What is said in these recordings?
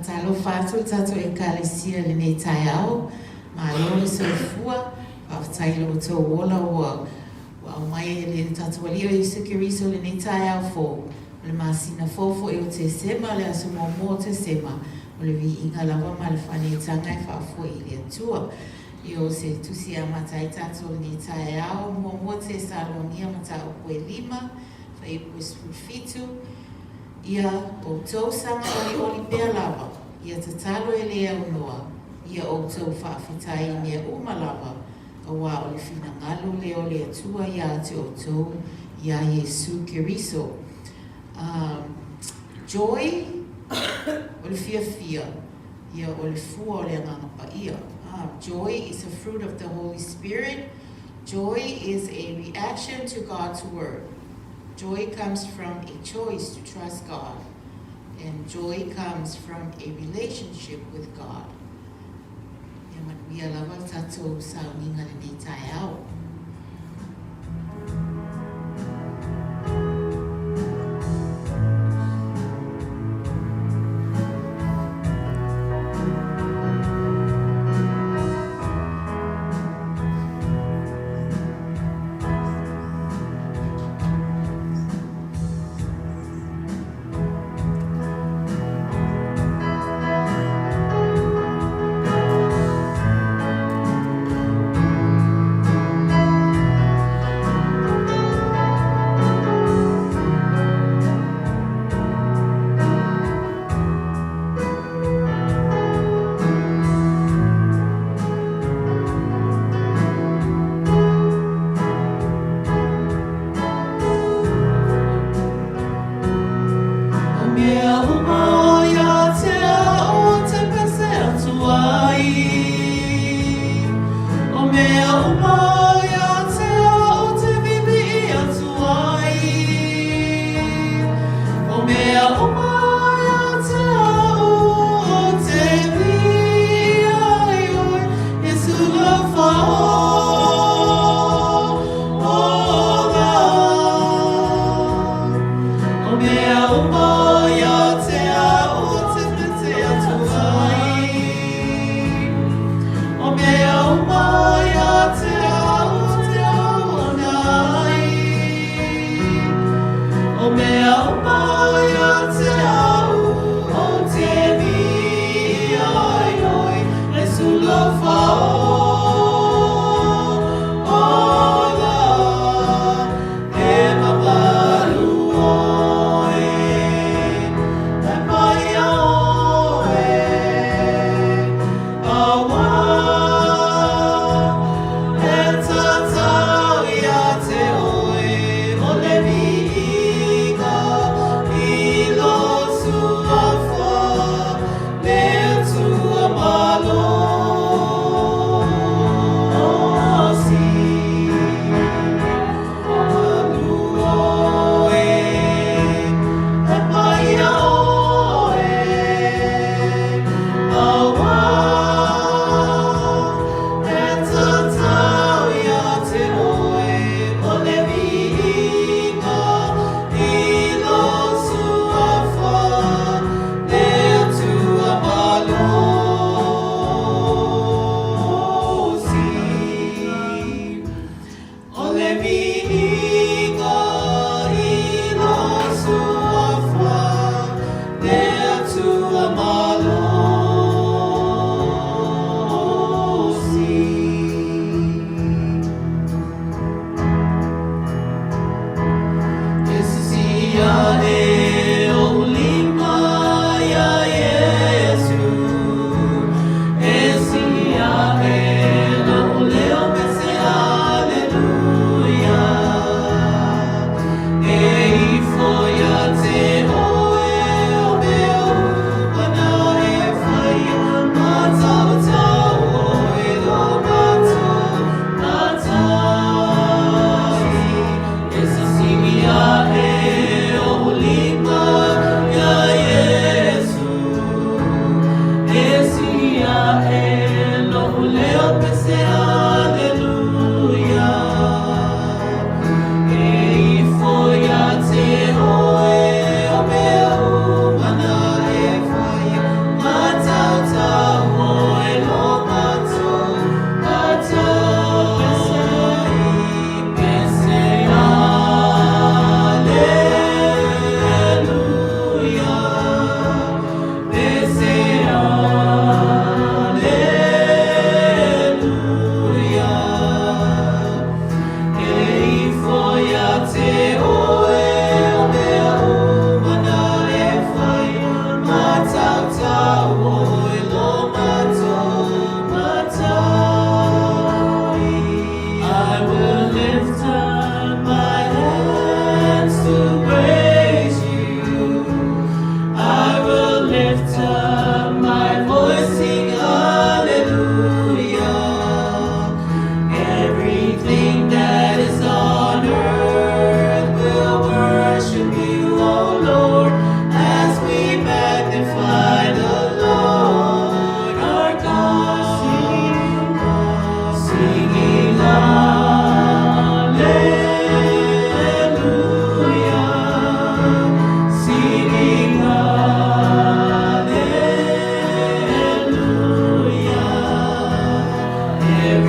Faatalofa atu le tatou Ekalesia i lenei taeao, malo le soifua, faafetai i lo outou ola ua ua aumai e le tatou Alii o Iesu Keriso i lenei taeao fou, o le masina fou foi o Tesema, o le aso muamua o Tesema, o le viiga lava ma le faaneetaga e faafoi i le Atua. Ia o se tusi e amata ai tatou i lenei taeao, muamua Tesalonia mataupu e 5, fuaiupu e 17, Ia outou saga olioli pea lava, ia tatalo e le aunoa, ia outou faafetai i mea uma lava, auā o le finagalo lea o le Atua ia te outou iā Iesu Keriso. Joy, o le fiafia, ia o le fua o le Agaga Paia. Joy is a fruit of the Holy Spirit. Joy is a reaction to God's word. Joy comes from a choice to trust God. And joy comes from a relationship with God. Ia manuia lava le tatou sauniga i lenei taeao. O mea uma ia te au te pese atu ai. O mea uma ia te au te wīwii atu ai. O mea uma ia te au te wīwii ai oe, Iesu alofa ola. O mea uma ia te au te pete atu ai. O mea uma ia te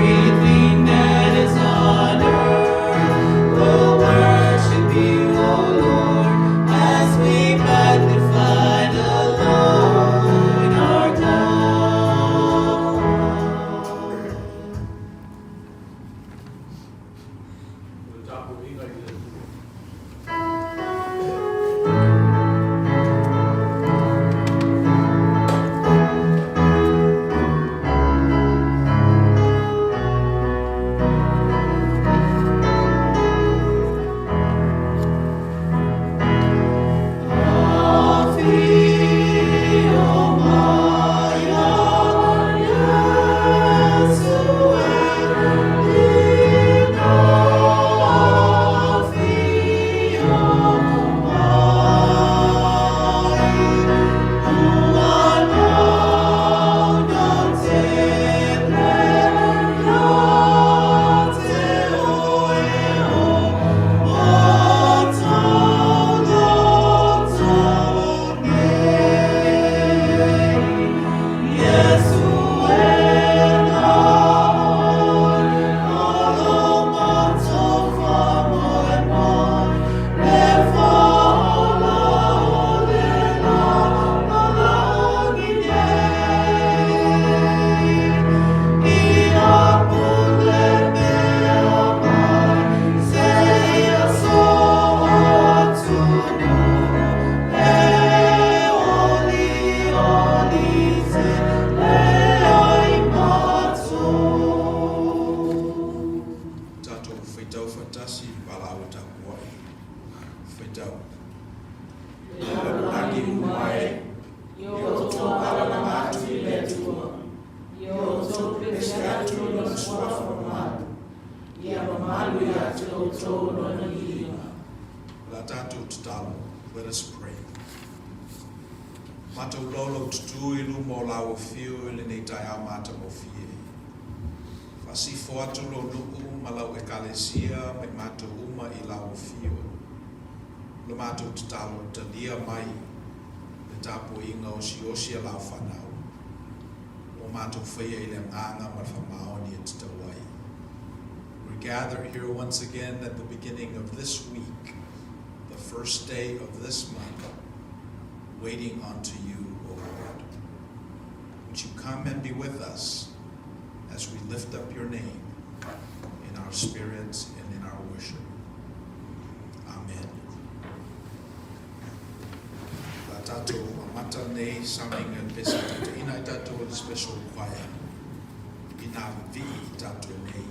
Everything that is on earth will worship you, O Lord, as we magnify the Lord our God. O le tapuaiga i le Atua. Afio mai a Iesu e ina afio mai. Ua naunau tele ia te oe o matou loto nei. Iesu e na oe, o lo matou faamoemoe, le faaola o le lalolagi nei. Ia pule pea mai seia soatunuu e olioli tele ai matou. Tatou faitau faatasi i valaau tapuai. Faitau. E lalolagi uma e, Ia outou alalaga atu i le Atua, ia outou pese atu i Lona Suafa mamalu, ia mamalu ia te outou Lona viiga. La tatou tatalo. Let us pray. Matou lolo tutu i luma o lau afio i lenei taeao matagofie. Faasifo atu lou nuu ma lau ekalesia ma i matou uma i lau afio. O le matou tatalo talia mai le tapuaiga osiosi a lau fanau. Ua matou faia i le agaga ma le faamaoni e tatau ai. We gather here once again at the beginning of this week, the first day of this month, waiting unto you, O Lord. Would you come and be with us as we lift up your name in our spirits and in our worship? Amen. La tatou amata nei sounding and pesa taitaiina ai tatou e le special choir. Ina vivii i tatou nei.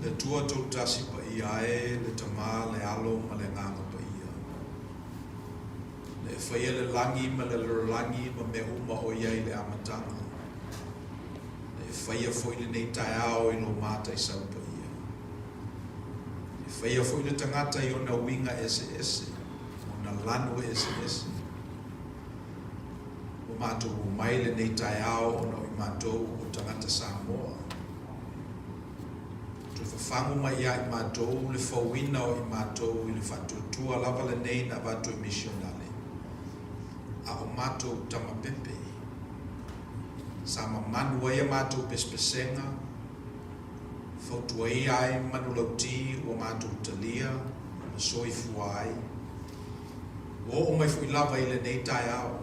Le Atua Toatasi Paia e, le Tama, le Alo ma le Agaga Paia. Na e faia le lagi ma le lalolagi ma mea uma o i ai i le amataga. Na e faia foi lenei taeao i lou mataisau paia. Na e faia foi le tagata i ona uiga eseese ma ona lanu eseese. Ua matou omai lenei taeao ona o i matou o tagata Samoa. Toe fafagu mai ia i matou le fauina o i matou i le faatuatua lava lenei na avatu e misionale, a o matou tama pepe. Sa mamanu ai a matou pesepesega, fautuaia ai manulauti ua matou talia ma soifua ai. Ua oo mai foi lava i lenei taeao,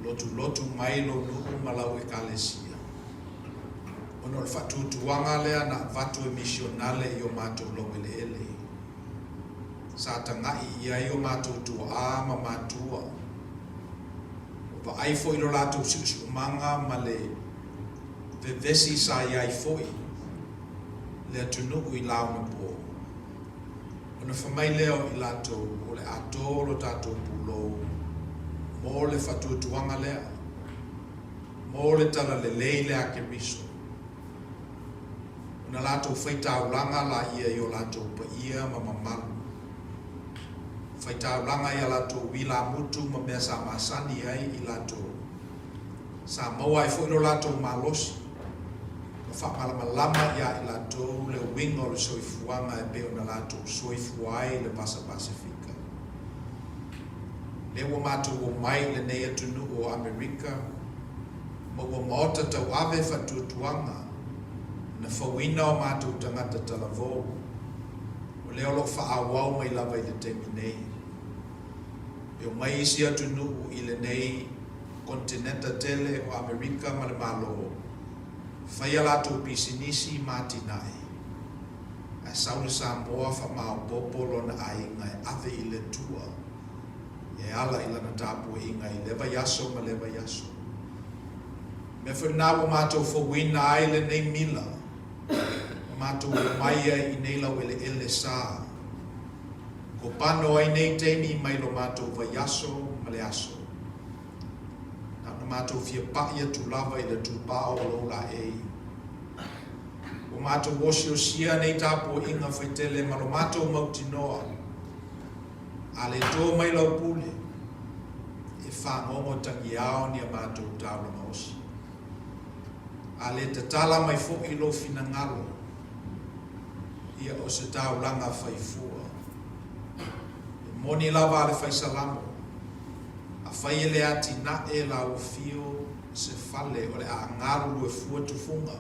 lotulotu mai lou nuu ma lau Ekalesia. Ona o le faatuatuaga lea na avatu e misionale i o matou laueleele, sa tagai i ai o matou tuaa ma matua. Ua vaai foi lo latou siusiumaga ma le vevesi sa i ai foi le atunuu i la onapo. Ona fai mai lea o i latou, O le a tō lo tatou pulou mo le faatuatuaga lea, mo le talalelei lea a Keriso. Ona latou faitaulaga laia i o latou paia ma mamalu, faitaulaga i a latou ilamutu ma mea sa masani ai i latou, sa maua ai foi lo latou malosi, ma faamalamalama iā i latou le uiga o le soifuaga e pei ona latou soifua ai i le Vasa Pasefika. Lea ua matou omai i lenei atunuu o Amerika ma ua maota tauave faatuatuaga na fauina o matou tagata talavou, o lea o lo o faaauau mai lava i le taimi nei. E omai isi atunuu i lenei koneteneta tele o Amerika ma le Malo, fai a latou pisinisi ma atinae, ae sau le Samoa faamaopoopo lona aiga e ave i le Atua e ala i lana tapuaiga i lea vaiaso ma lea vaiaso. O mea foi lena ua matou fouina ai lenei mila ma matou omai ai i nei laueleele sa kopano ai nei taimi mai lo matou vaiaso ma le aso. Na ona matou fia paʻi atu lava i le tupao o lou laei. Ua matou osiosia nei tapuaiga faitele ma lo matou mautinoa, a le tō mai lau pule, e fagogo tagiao ni a matou taulaga osi. A le tatala mai foi lou finagalo, ia o se taulaga faifua. E moni lava a le Faisalamo, Afai e le atinae lau afio se fale o le a galulue fua tufuga.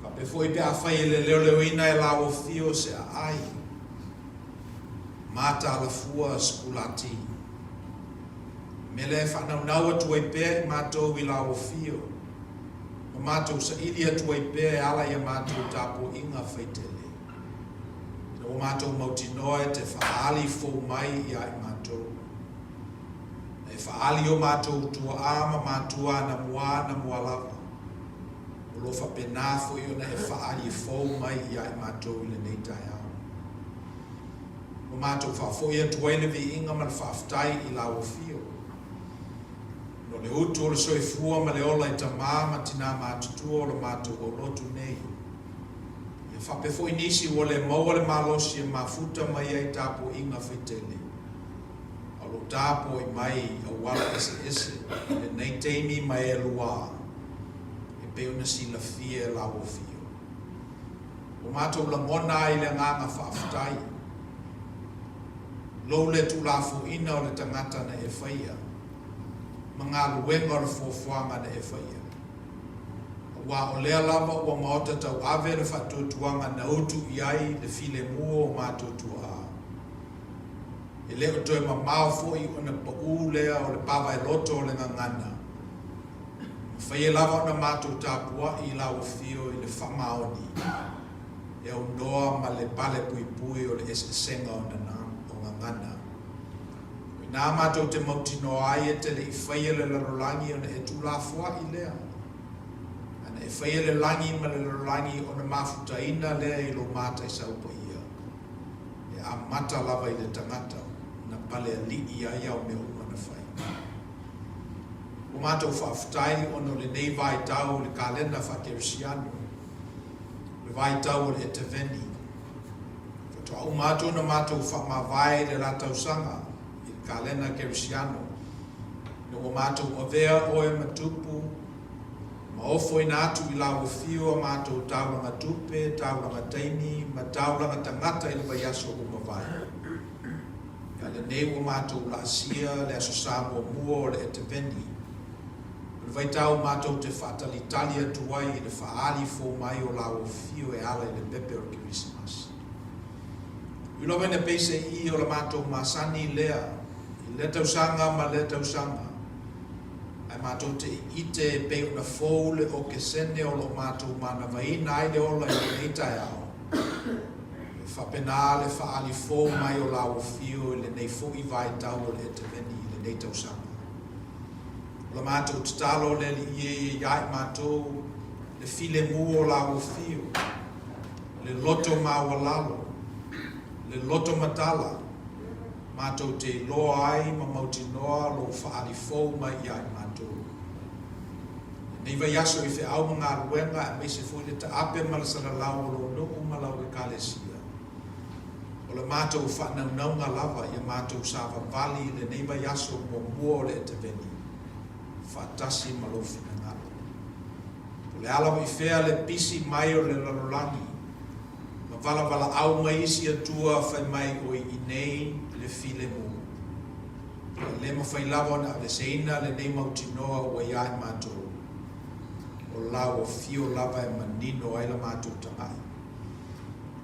Faapea foi pe afai e le leoleoina e lau afio se aai, mataala fua sikulati. Mea lea e faanaunau atu ai pea i matou i lau afio, ma matou saili atu ai pea e ala i a matou tapuaiga faitele. Ina ua matou mautinoa e te faaali fou mai iā i matou. Na e faaali o matou tuaa ma matua anamua anamua lava. O lo o faapena foi ona e faaali fou mai iā i matou i lenei taeao. Ua matou faafoi atu ai le viiga ma le faafetai i lau afio. No le utu o le soifua ma le ola i tamā ma tinā matutua o lo matou aulotu nei. Ia faapea foi nisi ua le maua le malosi e mafuta mai ai tapuaiga faitele, a o lo o tapuai mai i auala eseese i lenei taimi ma e luā, e pei ona silafia e lau afio. Ua matou lagona ai le agaga faafetai, lou le tuulafoina o le tagata na e faia, ma galuega o le fuafuaga na e faia. Aua o lea lava ua maota tauave le faatuatuaga na utu i ai le filemu o matou tuaa. E le o toe mamao foi ona paʻū lea o le pavaeloto o le gagana. Mafai e lava ona matou tapuaʻi i lau afio i le faamaoni e aunoa ma le pale puipui o le eseesega o gagana. O inā matou te mautinoa ai e te le i faia le lalolagi ona e tuulafoaʻi lea. A na e faia le lagi ma le lalolagi ona mafutaina lea i lou mataisau paia, e amata lava i le tagata na palealii ai ao mea uma na fai. Ua matou faafetai ona o lenei vaitau i le kalena faakerisiano, o le vaitau o le Eteveni. Faatoa uma atu ona matou faamavae i le la tausaga i le kalena kerisiano, ina ua matou avea oe ma tupu, ma ofoina atu i lau afio a matou taulaga tupe, taulaga taimi, ma taulaga tagata i le vaiaso ua mavae. A lenei ua matou laasia le Aso Sa muamua o le Eteveni, o le vaitau matou te faatalitali atu ai i le faaali fou mai o lau afio e ala i le pepe o le Kerisimasi. E ui lava ina peiseai o la matou masani lea i lea tausaga ma lea tausaga, ae matou te ite e pei ona fou le okesene o lo o matou manavaina ai le ola i lenei taeao, e faapena le faaali fou mai o lau afio i lenei foi vaitau o le Eteveni i lenei tausaga. O la matou tatalo le Alii e ia iā i matou le filemu o lau afio, le loto maualalo, le loto matala, matou te iloa ai ma mautinoa lou faaali fou mai iā i matou. Lenei vaiaso i feau ma galuega aemaise foi le taape ma le salalau o lou nuu ma lau Ekalesia. O le matou faanaunauga lava ia matou savavali i lenei vaiaso muamua o le Eteveni faatasi ma lou finagalo. Po o le a lava i fea le pisi mai o le lalolagi ma valavalaau mai isi atua fai mai oi inei le filemu. E le mafai lava ona aveseina lenei mautinoa ua iā i matou, o lau afio lava e manino ai la matou tagai.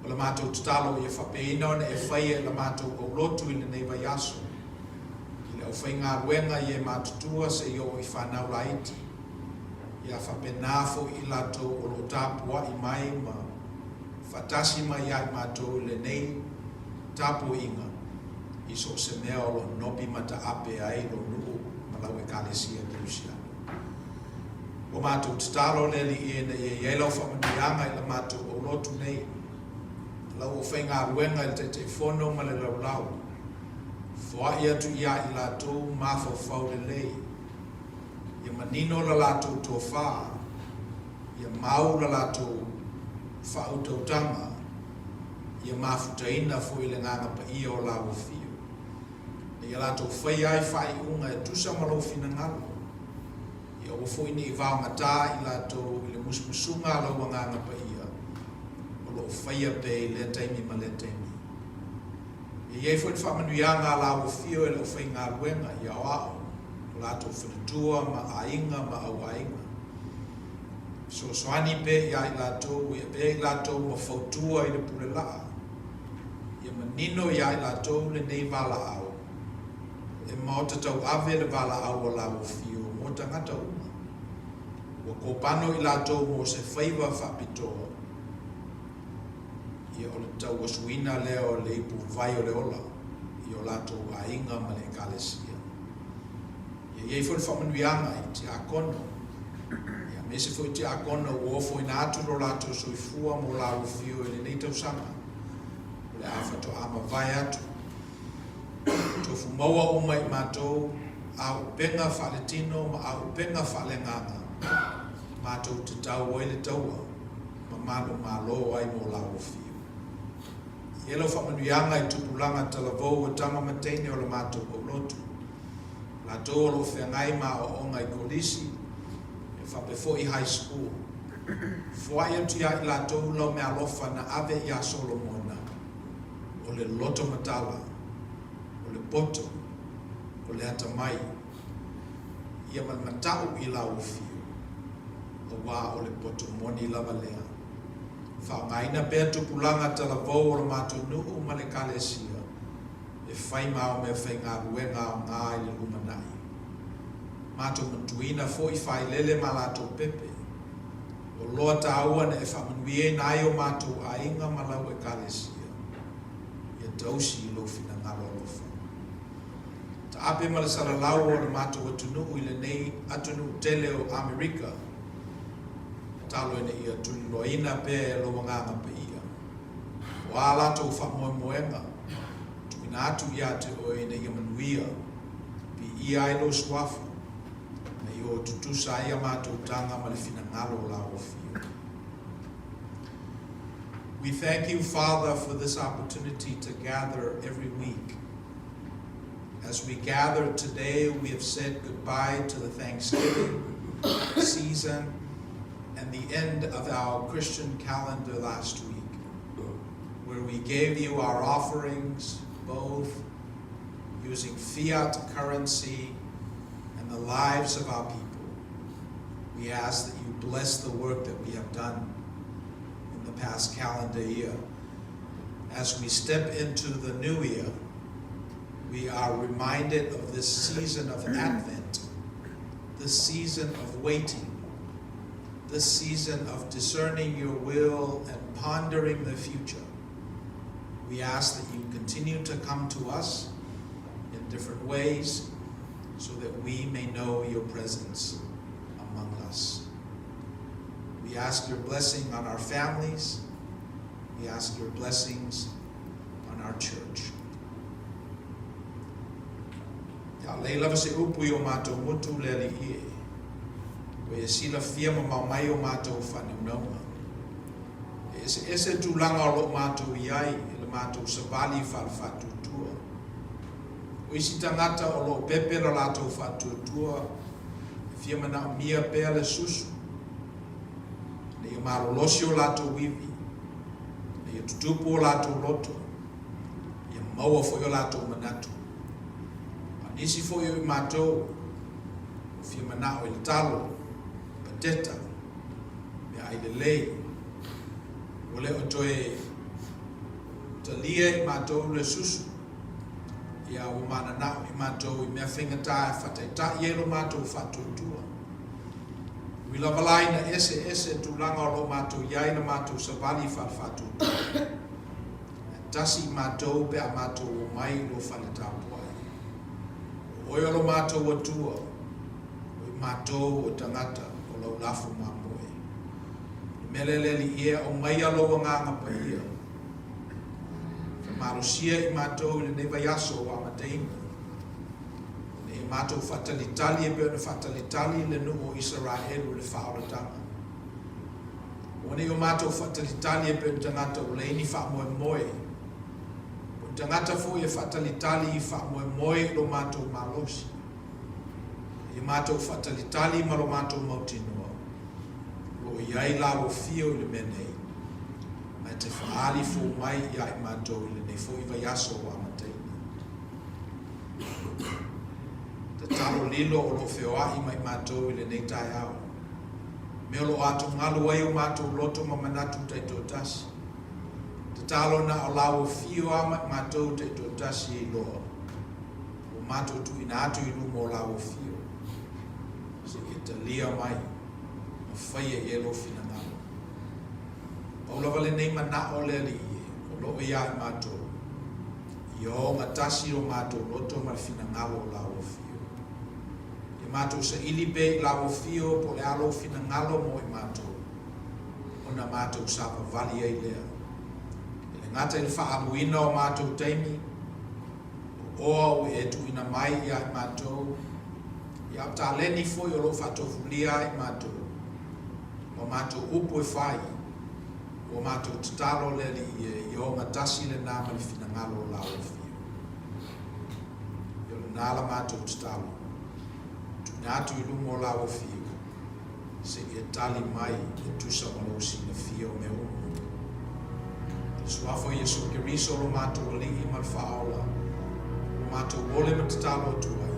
O la matou tatalo ia faapeina ona e faia i la matou aulotu i lenei vaiaso, i le aufaigaluega ia e matutua seia oo i fanau laiti, ia faapena foi i latou o lo o tapuai mai ma faatasi mai iā i matou i lenei tapuaiga i so o se mea o lo o nopi ma taape ai lou nuu ma lau Ekalesia Kerisiano. Ua matou tatalo le Alii ina ia i ai lau faamanuiaga i la matou aulotu nei, lau aufaigaluega i le Taitaifono ma le Laulau, foai atu iā i latou mafaufau lelei, ia manino la latou tofa, ia mau la latou faautautaga, ia mafutaina foi le Agaga Paia o lau afio, ina ia latou faia ai faaiuga e tusa ma lou finagalo, ia aua foi ne i vaogatā i latou i le musumusuga a lau Agaga Paia o lo o faia pea i lea taimi ma lea taimi. Ia i ai foi le faamanuiaga a lau afio e le aufaigaluega i aoao, o latou faletua ma aiga ma auaiga. Fesoasoani pea iā i latou, ia avea i latou ma fautua i le pule laa. Ia manino iā i latou lenei valaau, e maota tauave le valaau a lau afio mo tagata uma. Ua kopano i latou mo se faiva faapitoa, ia o le tauasuina lea o le ipuvai o le ola i o latou aiga ma le Ekalesia. Ia i ai foi le faamanuiaga i tiakono, ia aemaise foi tiakono ua ofoina atu lo latou soifua mo lau afio i lenei tausaga, o le a faatoa mavae atu. Tofu maua uma i matou auupega faaletino ma auupega faaleagaga, matou te tau ai le taua ma manumalo ai mo lau afio. I ai lau faamanuiaga i tupulaga talavou o tama ma teine o le matou aulotu, latou o lo o feagai ma aoaoga i kolisi, e faapea foi i high school. Foai atu iā i latou lau meaalofa na ave iā Solomona, o le loto matala, o le poto, o le atamai, ia ma le mata'u i lau afio, auā o le poto moni lava lea. Faaaogaina pea tupulaga talavou o le matou nuu ma le Ekalesia e fai ma ao meafaigaluega aoga i le lumanai. Matou manatuina foi failele ma latou pepe. O loa tāua na e faamanuiaina ai o matou aiga ma lau Ekalesia, ia tausi i lou finagalo alofa. Taape ma le salalau o le matou atunuu i lenei atunuu tele o Amerika. Tatalo ina ia tuliloaina pea e lou Agaga Paia. O a latou faamoemoega, tuuina atu ia te oe ina ia manuia, piia ai lou suafa, ma ia o tutusa ai a matou taga ma le finagalo o lau Afio. We thank you, Father, for this opportunity to gather every week. As we gather today, we have said goodbye to the Thanksgiving season and the end of our Christian calendar last week, where we gave you our offerings, both using fiat currency and the lives of our people. We ask that you bless the work that we have done in the past calendar year. As we step into the new year, we are reminded of this season of Advent, this season of waiting, this season of discerning your will and pondering the future. We ask that you continue to come to us in different ways so that we may know your presence among us. We ask your blessing on our families. We ask your blessings on our church. Ia lei lava se upu i o matou motu le Alii e. Ua e silafia mamao mai o matou faanaunauga. E eseese tulaga o lo o matou i ai i le matou savali faale-faatuatua. O isi tagata o lo o pepe lo latou faatuatua e fia manaomia pea le susu ina ia malolosi o latou ivi, ina ia tutupu o latou loto, ia maua foi o latou manatu. A o nisi foi o i matou ua fia manao i le talo, pateta, meaai lelei, ua le o toe talia e i matou le susu, ia ua mananao i matou i mea faigata e faataitai ai lo matou faatuatua. Ui lava la ina eseese tulaga o lo o matou i ai le matou savali faale-faatuatua, ae tasi i matou pe a matou omai i lo fale tapuai. O oe o lo matou Atua, o i matou o tagata o lau lafo mamoe. O le mea lea le Alii e, aumaia lou Agaga Paia, faamalosia i matou i lenei vaiaso ua amataina, ina ia matou faatalitali e pei ona faatalitali le nuu o Isaraelu i le faaolataga. Aua ne i o matou faatalitali e pei o ni tagata ua leai ni faamoemoe, po o ni tagata foi e faatalitali i faamoemoe i lo matou malosi. A ia matou faatalitali ma lo matou mautinoa, o lo o i ai lau afio i le mea nei, ma e te faaali fou mai iā i matou i lenei foi vaiaso ua amataina. Tatalo lilo o lo o feoai ma i matou i lenei taeao. Mea o lo o atugalu ai o matou loto ma manatu taitoatasi. Tatalo na o lau afio a ma i matou taitoatasi e iloa ua matou tuuina atu i luma o lau afio, seia talia mai ma faia i ai lou finagalo. Pau lava lenei manao le Alii e, o lo o iā i matou, ia ogatasi lo matou loto ma le finagalo o lau afio. Ia matou saili pea i lau afio po o le a lou finagalo mo i matou, ona matou savavali ai lea. E le gata i le faaaluina o matou taimi, o oa ua e tuuina mai ia i matou, ia o taleni foi o lo o faatofulia ai i matou, ma matou upu e fai, ua matou tatalo le Alii e, ia ogatasi lena ma le finagalo o lau afio. Ia o lena la matou tatalo, tuuina atu i luma o lau afio, seia tali mai e tusa ma lou silafia o mea uma. I le Suafa o Iesu Keriso lo matou Alii ma le Faaola, ua matou ole ma tatalo atu ai.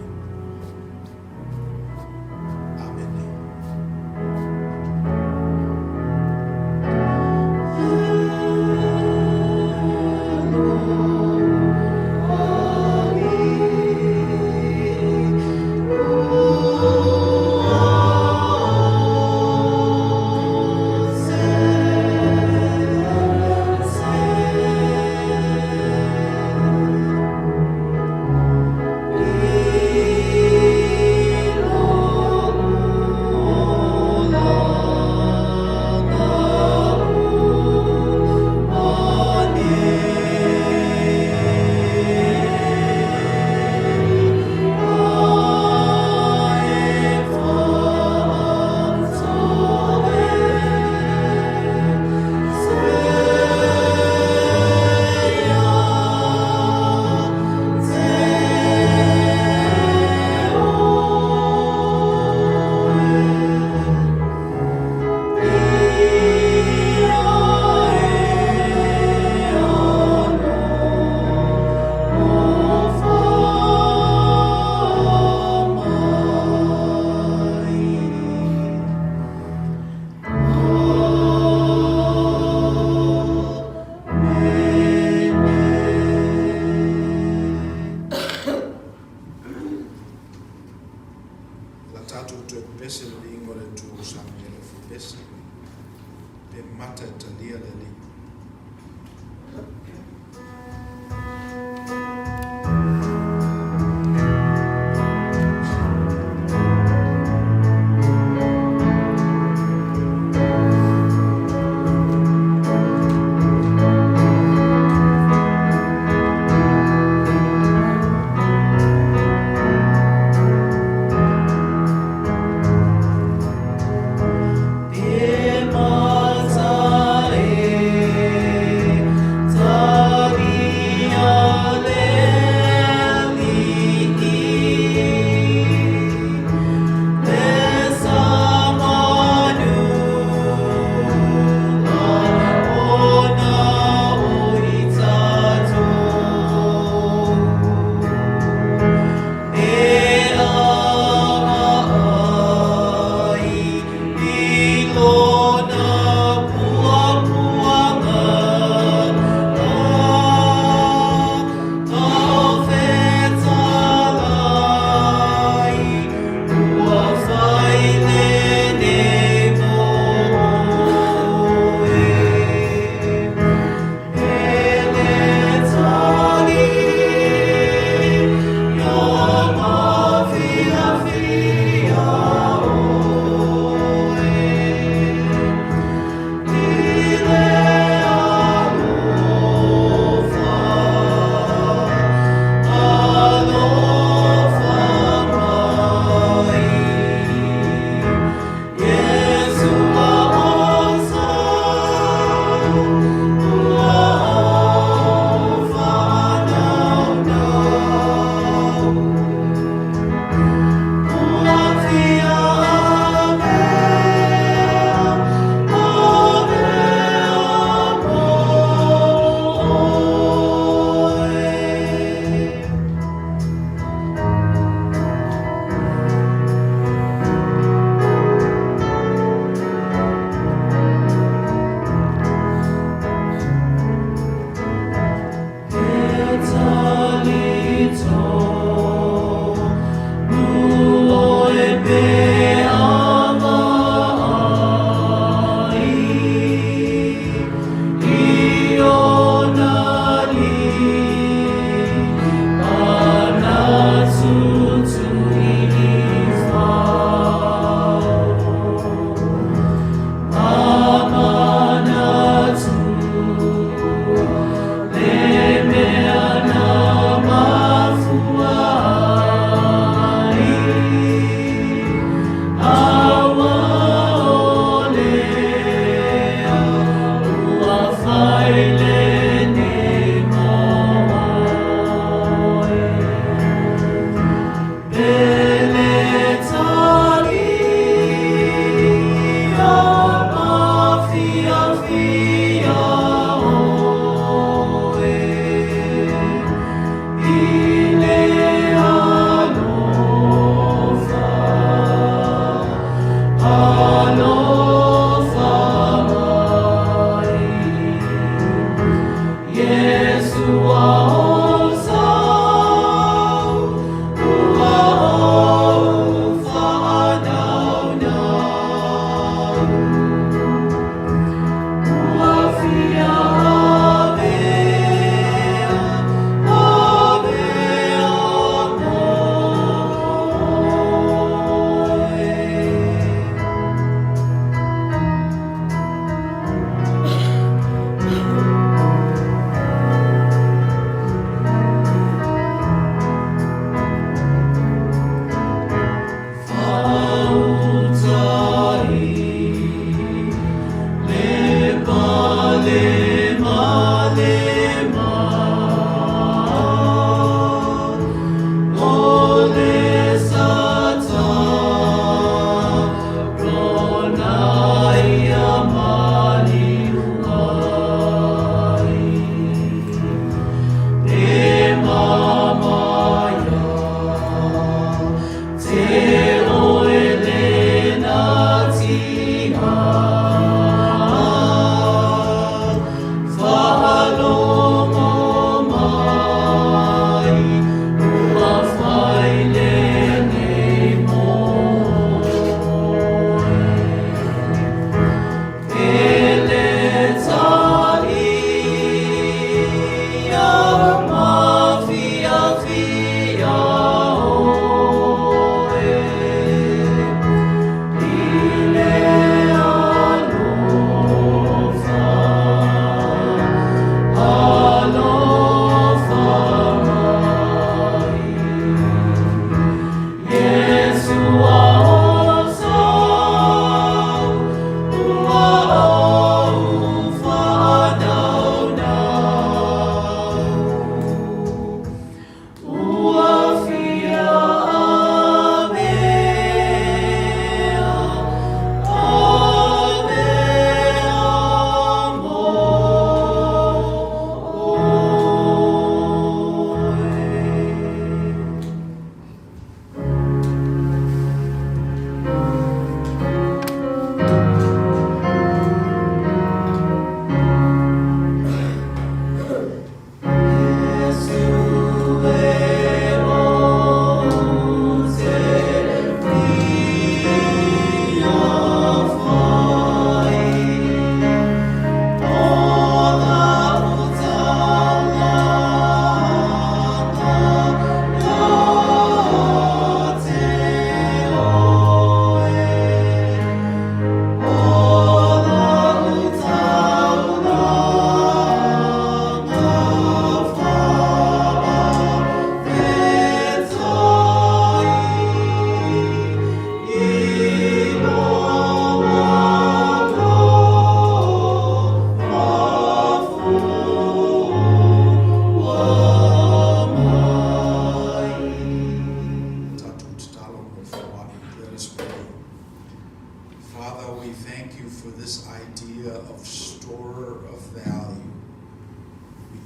Amene. e talia le Alii.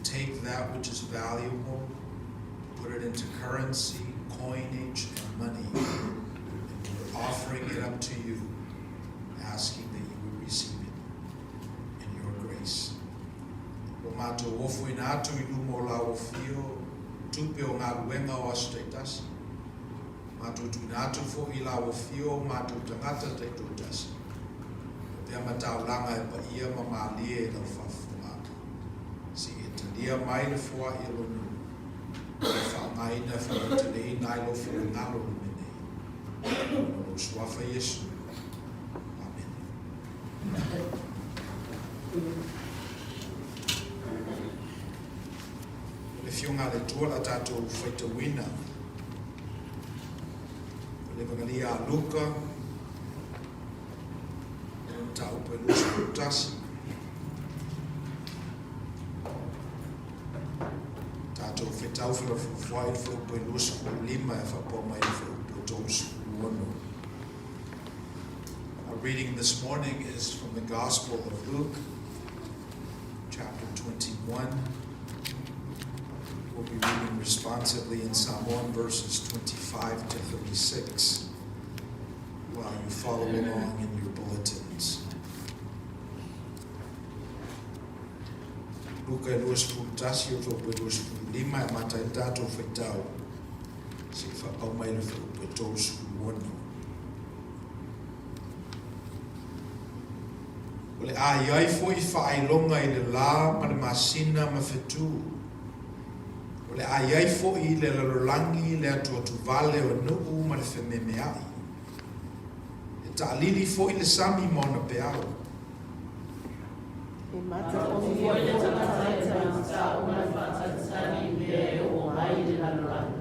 take that which is valuable, put it into currency, coinage, and money, and we're offering it up to you, asking that you would receive it in your grace. Ua matou ofoina atu i luma o lau afio, tupe o galuega o aso taitasi. Matou tuuina atu foi i lau afio o matou tagata taitoatasi, pea ma taulaga e paia ma malie i lau faafofogaaga. Se i e talia mai le foai a lou nuu, ma e faaaogaina e faalauteleina ai lou finagalo i le mea nei. Ona o lou Suafa Iesu. Amene. O le Afioga a le Atua la tatou faitauina o le Evagalia a Luka, o le mataupu e 21. Tatou fetau felafolafoai i le fuaiupu e 25 e faapau mai le fuaiupu e 36. Our reading this morning is from the Gospel of Luke, chapter 21. We'll be reading responsively in Samoan verses 25 to 36 while you follow along in your bulletins. Luka e 21 o fuaiupu e 25 e amata ai le tatou faitau seia faapau mai le fuaiupu e 36. O le a i ai foi faailoga i le lā ma le masina ma fetū. O le a i ai foi i le lalolagi le atuatuvale o nuu ma le fememeai. E taalili foi le sami ma ona peau. E matagofie foi le tagata e taumatau ma le faatalitali i mea e oo mai i le lalolagi,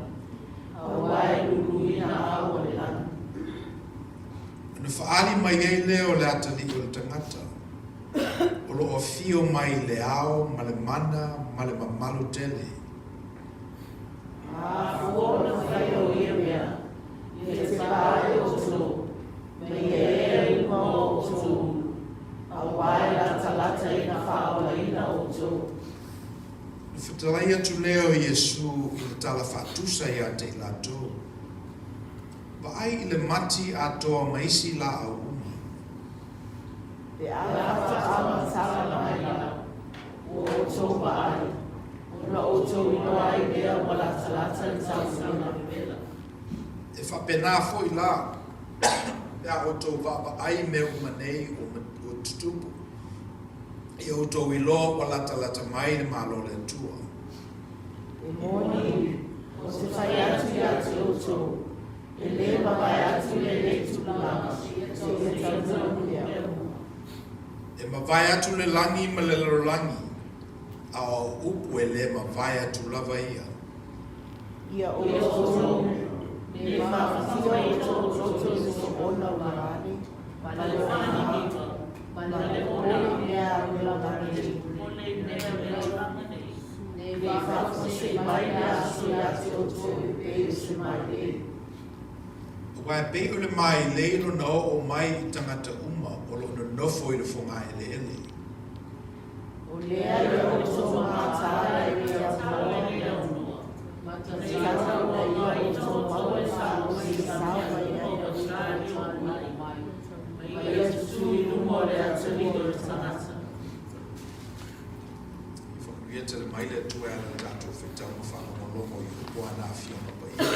aua e luluina ao o le lagi. Ona faaali mai ai lea o le atalii o le tagata, o lo o afio mai i le ao ma le mana ma le mamalu tele. A afua ona fai o ia mea, ia tepa ae outou, ma ia ea i luma o outou ulu, aua e latalata ina faaolaina outou. Ona fetalai atu lea o Iesu i le tala faatusa ia te i latou, Vaai i le mati atoa ma isi laau uma. Pe a faatoa matala mai la ua outou vaai, ona outou iloa ai lea ua latalata le tausaga vevela. E faapena foi la, pe a outou vaavaai mea uma nei ua tutupu, ia outou iloa ua latalata mai le Malo o le Atua. E moni, ou te fai atu ia te outou, e lē mavae atu lenei tupulaga, seia taunuu mea uma. E mavae atu le lagi ma le lalolagi, a o au upu e lē mavae atu lava ia. Ia outou, ne i faafatia outou loto i le soona ua ane, ma le ogaga, ma le popole i mea a le olaga nei. Ne i faafuasei mai le aso ia te outou e pei o se mailei. Aua e pei o le mailei lona oo mai i tagata uma o lo o nonofo i le fogaeleele. O lea ia outou mataala i le atunuu, ma tatau ina ia outou maua le malosi e sao mai ai le outou mai, ma ia tutū i luma o le atalii o le tagata. Ia faamanuia tele mai le Atua e ala i le tatou faitau ma faalogologo i upu a ana Afioga Paia.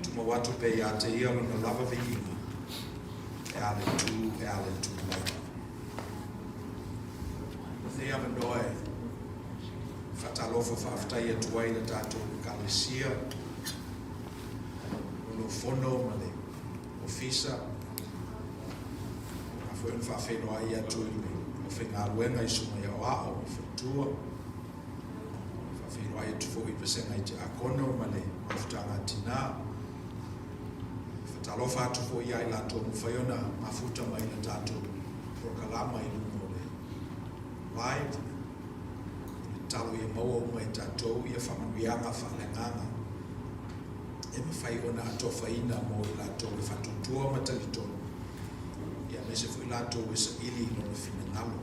Tumau atu pea ia te Ia Lona lava viiga, e a le itu, e a le itu lava. Lenei avanoa e faatalofa faafetai atu ai i le tatou Ekalesia, o lou fono ma le ofisa, a foi ona faafeiloai atu i le aufaigaluega i susuga i aoao ma faletua, faafeiloai atu foi i vasega i tiakono ma le mafutaga a tinā. Faatalofa atu foi ia i latou ua mafai ona mafuta mai le tatou polokalama i luga o le live. O le tatalo ia maua uma e tatou ia faamanuiaga faaleagaga e mafai ona atofaina mo i latou e faatuatua ma talitonu, ia aemaise foi latou e saili i lona finagalo.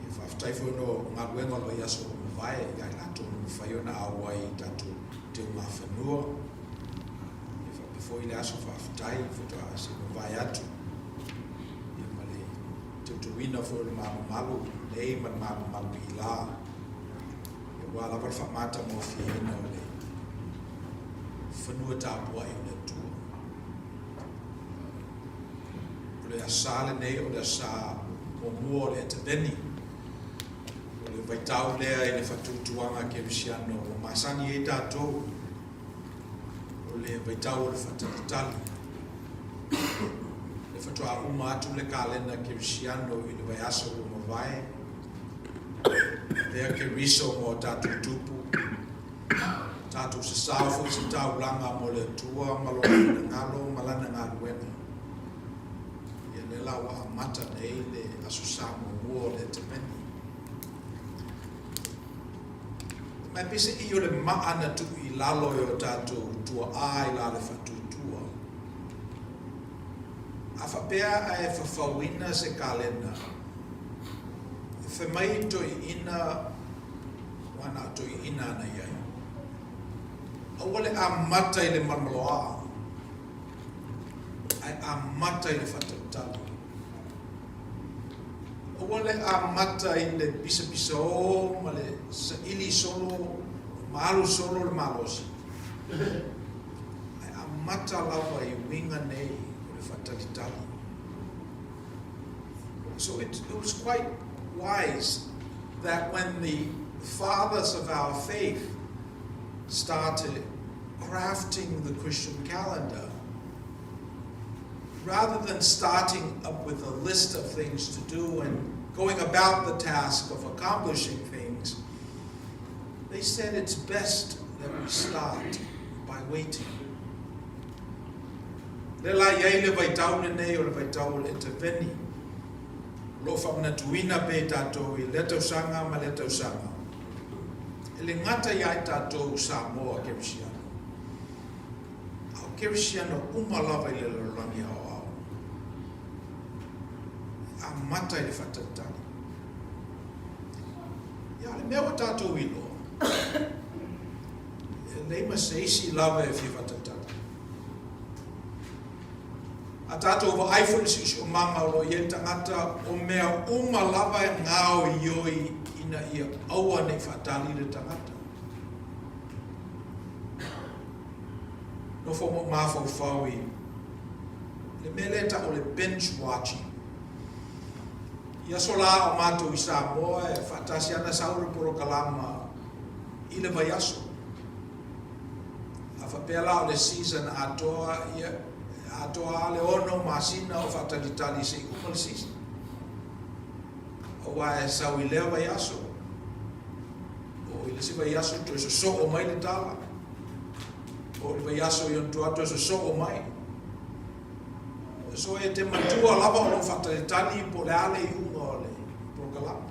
Ia faafetai. Faafetai foi ona o galuega o le vaiaso ua mavae ia i latou na mafai ona auai i tatou teugafanua. Ia faapea foi le aso faafetai faatoa se i mavae atu ia ma le teuteuina foi o le malumalu nei ma le malumalu i la aua lava le faamatagofieina o le fanua tapuai o le Atua. O le Aso Sa lenei o le Aso Sa muamua o le Eteveni. O le vaitau lea i le faatuatuaga kerisiano ua masani ai tatou, o le vaitau o le faatalitali. Le faatoa uma atu le kalena kerisiano i le vaiaso ua mavae, avea Keriso ma o tatou tupu, tatou sasao foi se taulaga mo le Atua ma Lona finagalo ma Lana galuega. Ia lea la ua amata nei le Aso Sa muamua o le Eteveni. Ma e peiseai o le maa na tuu i lalo e o tatou tuaa i la le faatuatua. A faapea ae fafauina se kalena, e fai mai toeaiina aua na o toeaiina ana i ai. Aua le amata i le malomaloa, ae amata i le faatalitali. Aua le amata i le pisapisaō ma le saili solo ma alu solo le malosi, ae amata lava i uiga nei o le faatalitali. So it was quite wise that when the fathers of our faith started crafting the Christian calendar, rather than starting up with a list of things to do and going about the task of accomplishing things, they said it's best that we start by waiting. Lea la i ai le vaitau lenei o le vaitau o le Eteveni, o lo o faamanatuina pea i tatou i lea tausaga ma lea tausaga, e le gata ia i tatou Samoa Kerisiano, a o Kerisiano uma lava i le lalolagi aoao, e amata i le faatalitali. Ia, o le mea ua tatou iloa, e leai ma se isi lava e fia faatalitali. A tatou vaai foi i le siosiomaga o lo o i ai le tagata, o mea uma lava e gaoioi ina ia aua ne i faatali le tagata. Nofo ma ou mafaufau i le mea lea e tau o le binge watching. I aso la o matou i Samoa e faatasi ana sau le polokalama i le vaiaso. A faapea la o le season atoa, ia, atoa lava le ono masina o faatalitali se i uma le season. Aua e sau i lea vaiaso, oo i le isi vaiaso toe sosoo mai le tala, oo i le vaiaso i ona tua toe sosoo mai. So e te matua lava o lou faatalitali po o le a le iuga o le polokalama.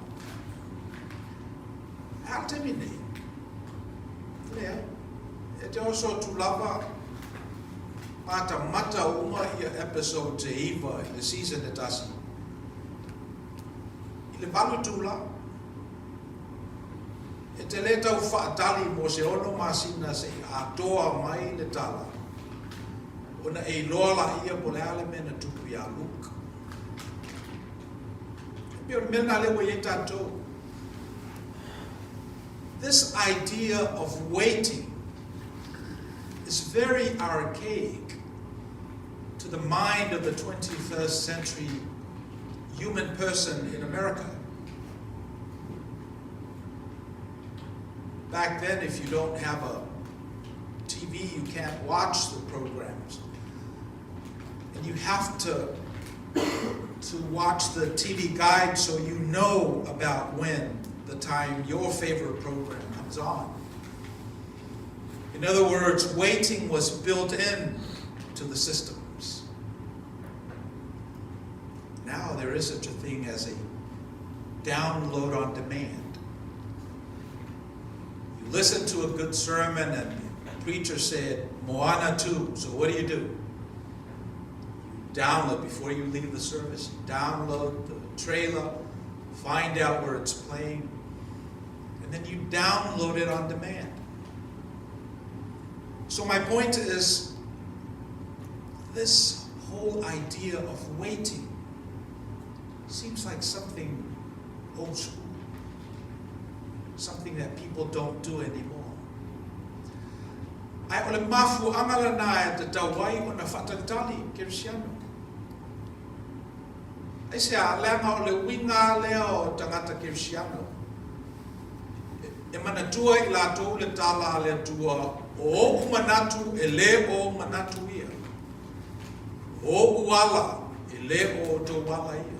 Ae a le taimi nei? Leai. E te oso atu lava matamata uma ia episodes e iva i le season e tasi i le valu itula. E te le tau faatali mo se ono masina se i atoa mai le tala ona e iloa laia po o le a le mea na tupu iā Luke. E pei o le mea lena lea ua i ai tatou. This idea of waiting is very archaic to the mind of the 21st century human person in America. Back then, if you don't have a TV, you can't watch the programs. And you have to watch the TV guide so you know about when the time your favorite program comes on. In other words, waiting was built in to the systems. Now there is such a thing as a download on demand. You listen to a good sermon and the preacher said, Moana 2. So what do? You do? Download, before you leave the service, you download the trailer. find out where it's playing, and then you download it on demand. So my point is, this whole idea of waiting seems like something old school, something that people don't do anymore. Ae o le mafuaaga lenā e tatau ai ona faatalitali Kerisiano. Aisea? Leaga o le uiga lea o tagata Kerisiano, e manatua i latou le tala a le Atua, O ou manatu e lē o ou manatu ia, o ou ala e lē o outou ala ia.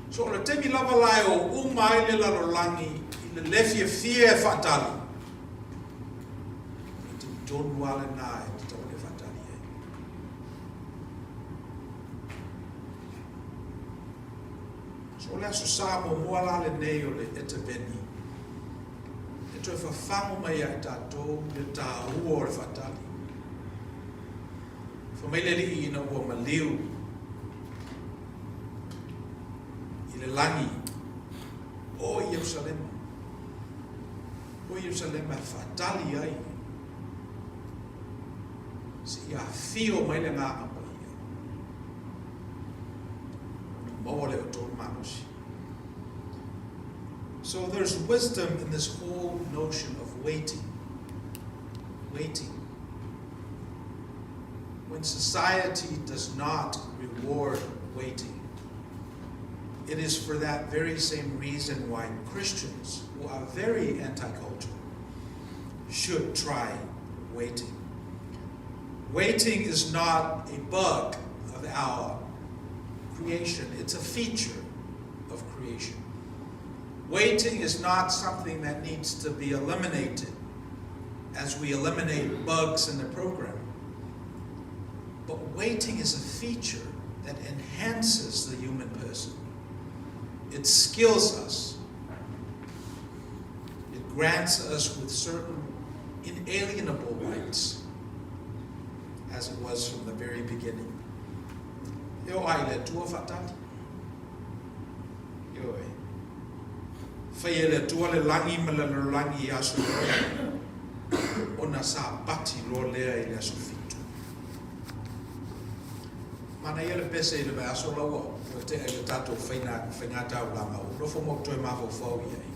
So o le taimi lava la e o uma ai le lalolagi i le lē fiafia e faatali, o le taimi tonu lava lenā e tatau ona e faatali ai. So o le Aso Sa muamua la lenei o le Etaveni e toe fafago mai ia i tatou le tāua o le faatali. Fai mai le Alii ina ua maliu i le lagi o Ierusalema, o Ierusalema e faatali ai seia afio mai le Agaga Paia, ona maua lea o outou le malosi. So there's wisdom in this whole notion of waiting. Waiting. When society does not reward waiting, it is for that very same reason why Christians, who are very anti-cultural, should try waiting. Waiting is not a bug of our creation. It's a feature of creation. Waiting is not something that needs to be eliminated as we eliminate bugs in the program. But waiting is a feature that enhances the human person. It skills us. It grants us with certain inalienable rights, as it was from the very beginning. E oo lava i le Atua faatali. Ioe. Fai e le Atua le lagi ma le lalolagi i aso e lua, ona Sapati loa lea i le aso fitu. Manaia le pese i le vaiaso la ua ua tea i le tatou faina faiga taulaga ua nofo ma ou toe mafaufau i ai.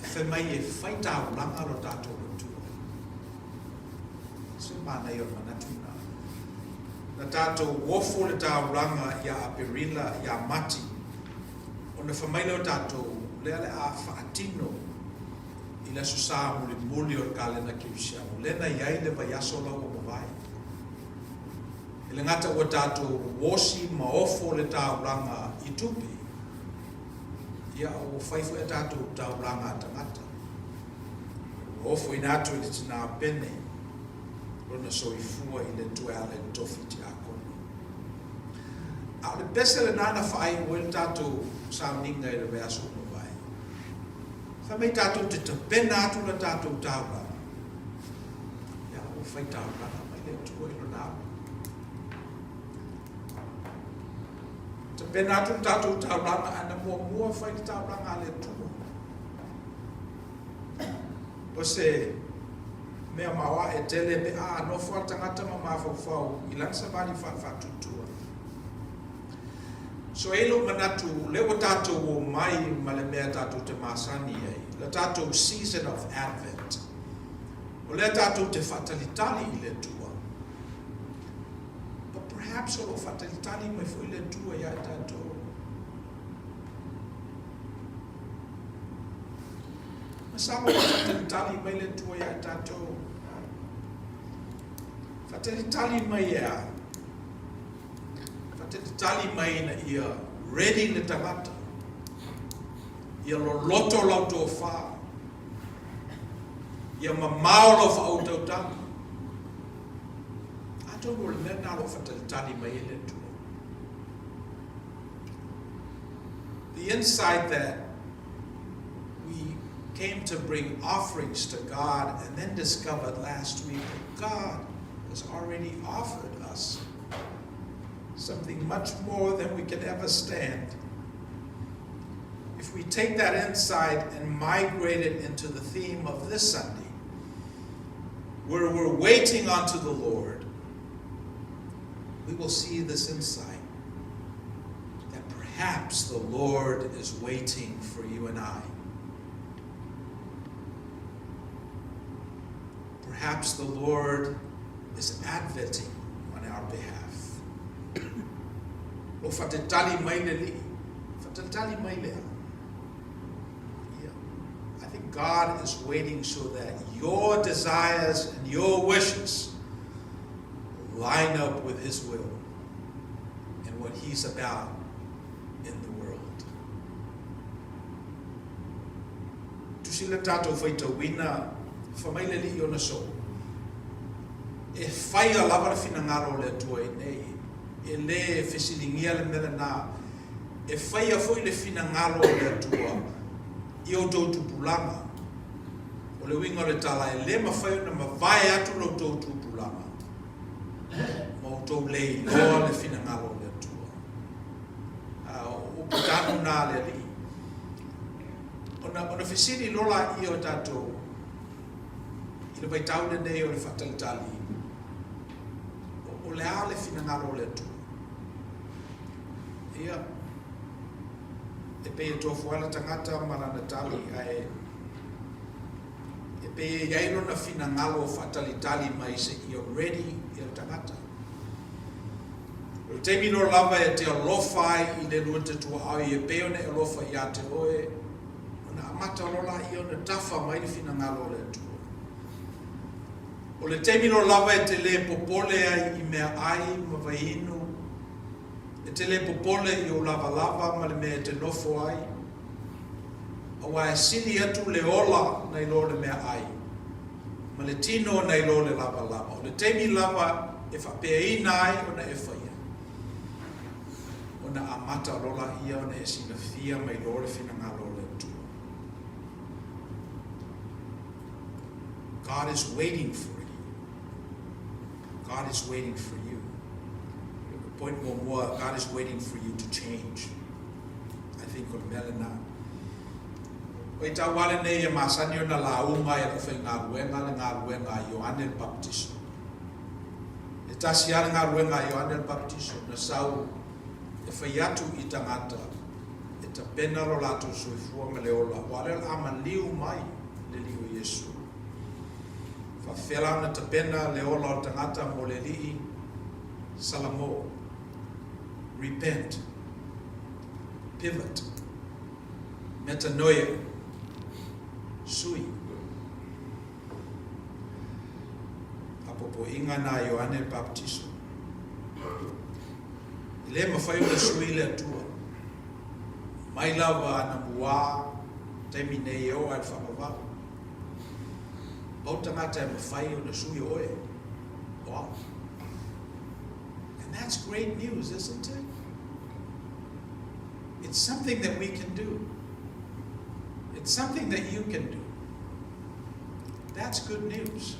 Fai mai e fai taulaga lo tatou Atua. Se manaia o le manatu lena. Na tatou ofo le taulaga ia Aperila, ia Mati, ona fai mai lea o tatou, lea le a faatino i le Aso Sa mulimuli o le kalena kerisiano, lea na i ai le vaiaso la ua mavae. E le gata ua tatou osi ma ofo le taulaga i tupe, ia a ua fai foi a tatou taulaga a tagata. Ua ofoina atu e le tinā pene lona soifua i le Atua e ala i le tofi tiakono. A o le pese lenā na faaiu ai le tatou sauniga i le vaiaso ua mavae. Fai mai tatou te tapena atu la tatou taulaga, ia ua fai taulaga mai le Atua i lona alo. Tapena atu le tatou taulaga, ae na muamua fai le taulaga a le Atua. O se mea maoae tele pe a nofo a le tagata ma mafaufau i lana savali faale-faatuatua. So e i ai lou manatu, lea ua tatou omai ma le mea tatou te masani ai, le tatou season of Advent. O lea tatou te faatalitali i le Atua. But perhaps o lo o faatalitali mai foi le Atua ia i tatou. Masalo ua faatalitali mai le Atua ia i tatou. Faatalitali mai e a? Faatalitali mai ina ia ready le tagata. Ia loloto lau tofa. Ia mamao lau faautautaga. Atonu o le mea lena o lo o faatalitali mai ai le Atua. The insight that we came to bring offerings to God and then discovered last week that God has already offered us. Something much more than we can ever stand. If we take that insight and migrate it into the theme of this Sunday, where we're waiting unto the Lord, we will see this insight that perhaps the Lord is waiting for you and I. Perhaps the Lord is advocating on our behalf. O fatetali mai le alii, fatetali mai le Yeah. I think God is waiting so that your desires and your wishes line up with His will and what He's about in the world. Tusi le tatou faitauina, fai mai le Alii ona soo. E faia lava le finagalo o le Atua i inei, e le fesiligia le mea lena. E faia foi le finagalo o le Atua i outou tupulaga. O le uiga o le tala, e le mafai ona mavae atu lo outou tupulaga ma outou le iloa le finagalo o le Atua. A, o upu tonu na a le Alii. Ona, ona fesili loa laia o tatou i le vaitau lenei o le faatalitali, o, o le a le finagalo o le Atua? Ia, e pei e tofu lava le tagata ma lana tali, ae e pei e i ai lona finagalo o faatalitali mai seia ready le tagata. O le taimi loa lava e te alofa ai i le lua te tuaoi e pei ona e alofa ia te oe, ona amata loa laia ona tafa mai le finagalo o le Atua. O le taimi loa lava e te le popole ai i meaai ma vaiinu, e te le popole i ou lavalava ma le mea e te nofo ai, aua e sili atu le ola nai lo le meaai, ma le tino nai lo le lavalava. O le taimi lava e faapeaina ai ona e faia, ona amata loa laia ona e silafia mai loa le finagalo o le Atua. God is waiting for you. God is waiting for you. Point muamua, God is waiting for you to change. I think o le mea lena. O i tau lenei e masani ona lauga e le aufaigaluega le galuega a Ioane le Papatiso. E tasi lava le galuega a Ioane le Papatiso na sau e fai atu i tagata e tapena lo latou soifua ma le ola, aua o lea o le a maliu mai le Alii o Iesu. Faafefea la ona tapena le ola o le tagata mo le Alii? Salamo. Repent. Pivot. Metanoia. Sui. Faapopoiga na a Ioane le Papatiso. E le mafai ona sui le Atua. Mai lava anamua taimi nei e oo lava i le faavavau. Pau tagata e mafai ona sui o oe, o au. And that's great news, isn't it? It's something that we can do. It's something that you can do. That's good news.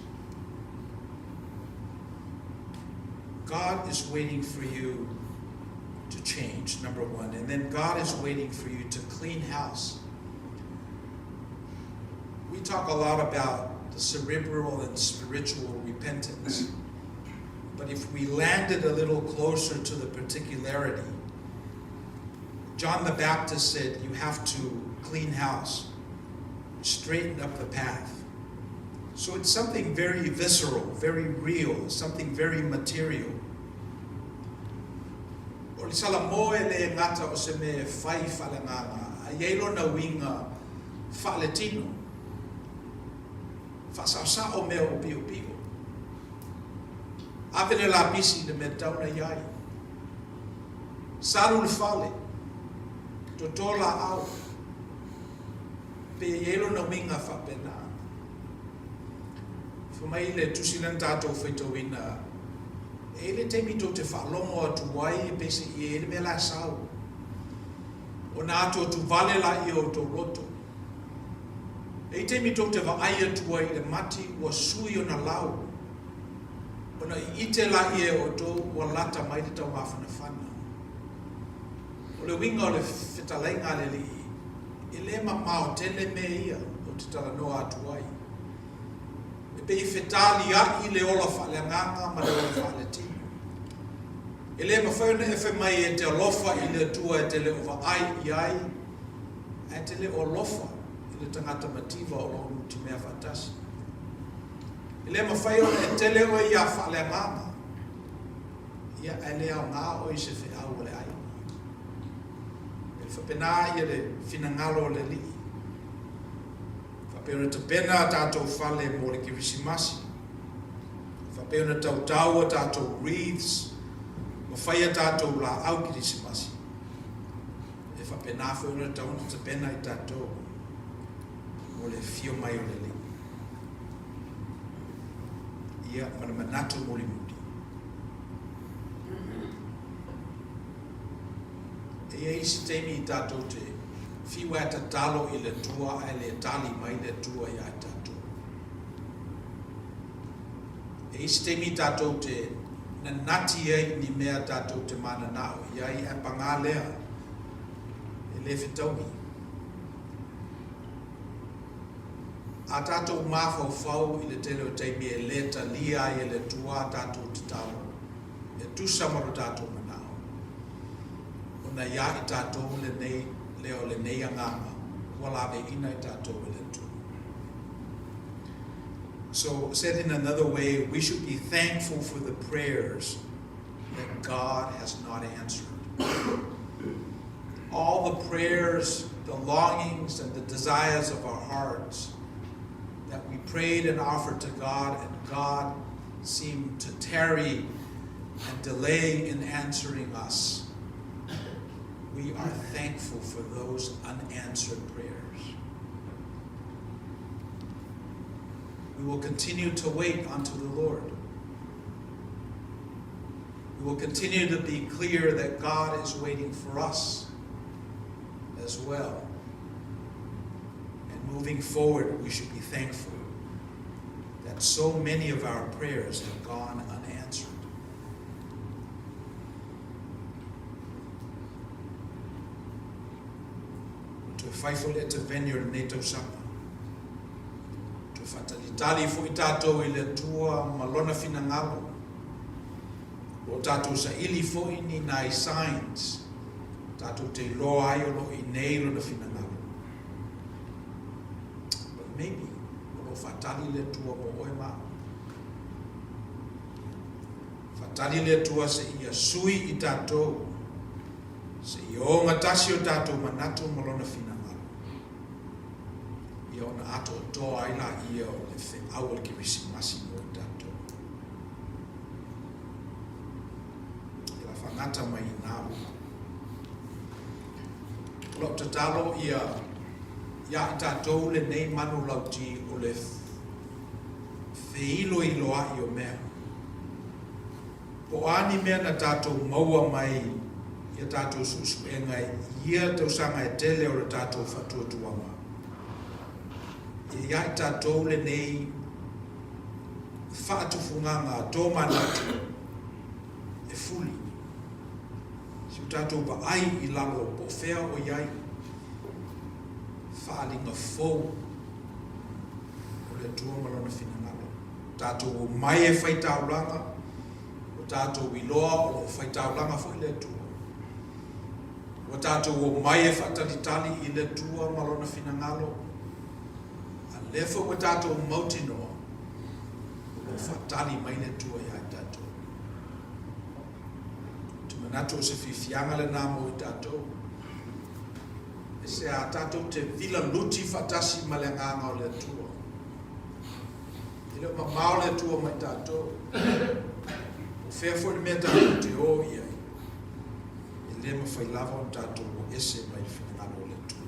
God is waiting for you to change, number one. And then God is waiting for you to clean house. We talk a lot about the cerebral and spiritual repentance. But if we landed a little closer to the particularity, John the Baptist said you have to clean house, straighten up the path. So it's something very visceral, very real, something very material. O le salamo e le gata o se mea e fai faaleagaga, a i ai lona uiga faaletino, faasaosao mea o piopio. Ave le lapisi i le mea tatau ona i ai. Salu le fale, toto laau, pe i ai lona uiga faapena. Fai mai le tusi lea na tatou faitauina, e i ai le taimi tou te faalogo atu ai e pei se i ai le mea la e sau. Ona atuatuvale laia o outou loto. E i ai taimi tou te vaai atu ai i le mati ua sui ona lau. Ona i'ite laia e outou ua lata mai le taumafanafana. O le uiga o le fetalaiga a le Alii, e lē mamao tele mea ia ou te talanoa atu ai. E pei e fetalia'i le ola faaleagaga ma le ola faaletino. E lē mafai ona e fai mai e te alofa i le Atua e te le o vaai i ai, ae te le o alofa i le tagata mativa o lou nutimea faatasi. E lē mafai ona e tele oe iā faaleagaga, ia ae le aogā oe i se feau a le aiga. E faapena ia le finagalo o le Alii. Faapea ona tapena a tatou fale mo le Kerisimasi. Faapea ona tautau a tatou wreaths ma fai a tatou laau Kerisimasi. E faapena foi ona tatau ona tapena i tatou mo le afio mai o le Alii. Ia, ma le manatu mulimuli. E i ai isi taimi i tatou te fiu ae tatalo i le Atua ae le tali mai le Atua iā i tatou. E i isi taimi i tatou te nanati ai i ni mea tatou te mananao i ai ae pagā lea e le fetaui. A tatou mafaufau i le tele o taimi e le talia ai e le Atua a tatou tatalo e tusa ma lo tatou manao, ona iā i tatou lenei lea o lenei agaga ua laveina i tatou e le Atua. So, said in another way, we should be thankful for the prayers that God has not answered. All the prayers, the longings, and the desires of our hearts that we prayed and offered to God, and God seemed to tarry and delay in answering us. We are thankful for those unanswered prayers. We will continue to wait unto the Lord. We will continue to be clear that God is waiting for us as well. And moving forward, we should be thankful that so many of our prayers have gone unanswered. Toe fai foi le eteveni o lenei tausaga. Toe faatalitali foi tatou i le Atua ma Lona finagalo. O lo o tatou saili foi ni nai signs tatou te iloa ai o lo o i inei Lona finagalo. But maybe o lo o faatali le Atua mo oe ma au. Faatali le Atua seia sui i tatou, seia ogatasi o tatou manatu ma Lona finagalo. Ia ona atoatoa ai laia o le feau o le Kerisimasi mo i tatou. Ia la faagata mai i nā upu. O lau tatalo ia iā i tatou lenei manulauti o le feiloiloa'i o mea. Po o a ni mea na tatou maua mai i a tatou suesuega i ia tausaga e tele o le tatou faatuatuaga, ia iā i tatou lenei faatufugaga tomanatu e fuli. Si o tatou vaai i lalo po o fea o i ai faaaliga fou o le Atua ma Lona finagalo. Tatou omai e fai taulaga, ua tatou iloa o lo o fai taulaga foi le Atua. Ua tatou omai e faatalitali i le Atua ma Lona finagalo, a lea foi ua tatou mautinoa o lo o faatali mai le Atua iā i tatou. Ou te manatu o se fiafiaga lenā mo i tatou. E se a tatou te vila luti faatasi ma le agaga o le Atua. E le o mamao le Atua mai tatou. Po o fea foi le mea tatou te o i ai, e le mafai lava ona tatou o ese mai le finagalo o le Atua.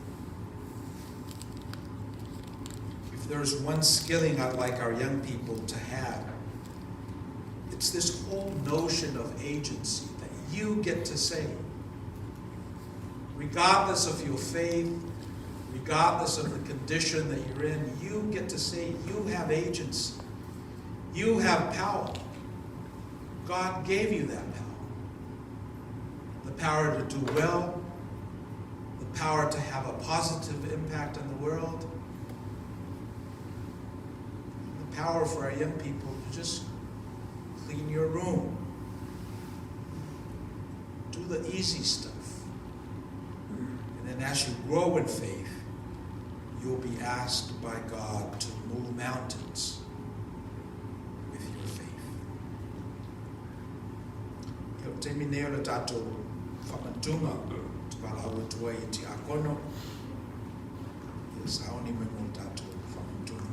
If there is one skilling I'd like our young people to have, it's this whole notion of agency that you get to say. Regardless of your faith, regardless of the condition that you're in, you get to say you have agency. You have power. God gave you that power. The power to do well, the power to have a positive impact on the world, the power for our young people to just clean your room, do the easy stuff. And then as you grow in faith, you'll be asked by God to move mountains with your faith. Ia, o le taimi nei o le tatou faamanatuga ou te valaau atu ai i Tiakono, ia sauni mai mo le tatou faamanatuga.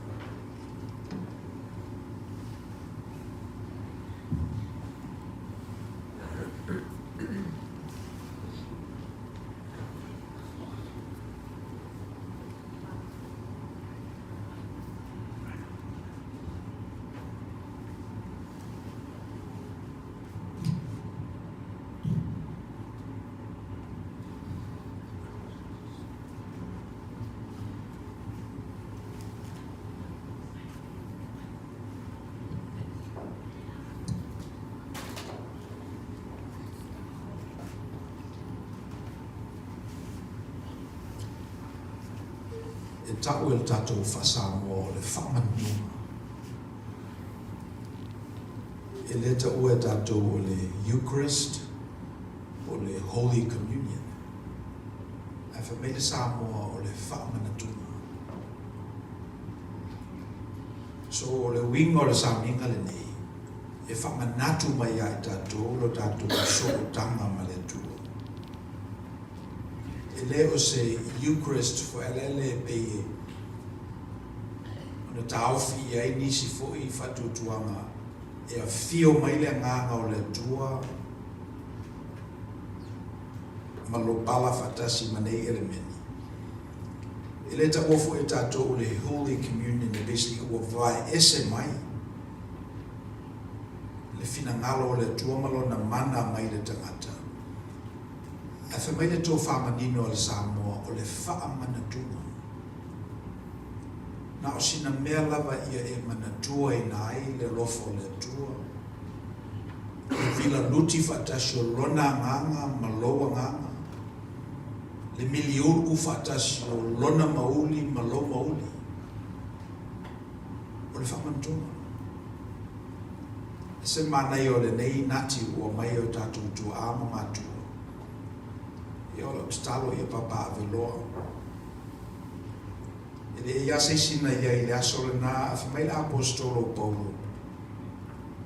E tau e le tatou faa-Samoa o le faamanuiaga. E le taua e tatou o le Eucharist po o le Holy Communion, ae fai mai le Samoa o le faamanatuga. So o le uiga o le sauniga lenei, e faamanatu mai ia i tatou lo tatou sootaga ma le Atua. E le o se Eucharist foealele e pei e ona taofi i ai nisi foi faatuatuaga e afio mai le Agaga o le Atua ma lopala faatasi ma nei elemeni. E le taua foi e tatou o le Holy Communion e basically ua vaeese mai le finagalo o le Atua ma Lona mana mai le tagata. Ae fai mai le tofa manino a le Samoa o le faamanatuga. Na o sina mea lava ia e manatuaina ai le alofa o le Atua, le vila luti faatasi o Lona agaga ma lou agaga, le miliulu faatasi o Lona mauli ma lou mauli. O le faamanatuga. E se manaia o lenei nati ua mai e o tatou tuaa ma matua. Ia o lau tatalo ia papaaveloa. E leai lava se isi na i ai i le aso lena, ae fai mai le Aposetolo o Paulo,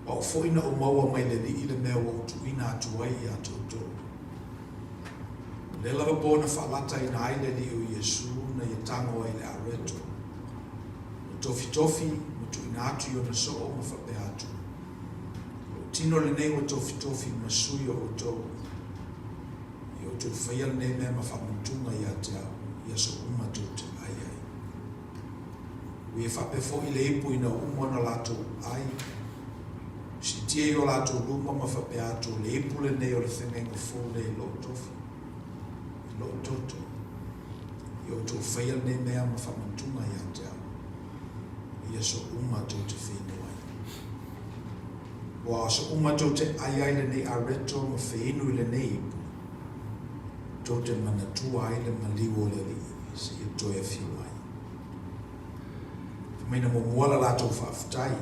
Ua ou foi na ou maua mai le Alii le mea ua ou tuuina atu ai ia te outou. O lea lava po na faalataina ai le Alii o Iesu na ia tago ai i le areto. Na tofitofi ma tuuina atu i ona soo ma faapea atu, O lou tino lenei ua tofitofi ma sui o outou. Ia outou faia lenei mea ma faamanatuga ia te au, i aso uma tou te ai ai. Ua ia faapea foi le ipu ina ua uma ona latou ai, siitia i o latou luma ma faapea atu, O le ipu lenei o le feagaiga fou lea i lou tofi, i lou toto. Ia outou faia lenei mea ma faamanatuga ia te au, i aso uma tou te feinu ai. Ua aso uma tou te ai ai lenei areto ma feinu i lenei ipu, tou te manatua ai le maliu o le Alii seia toe afio mai. Fai mai na muamua la latou faafetai,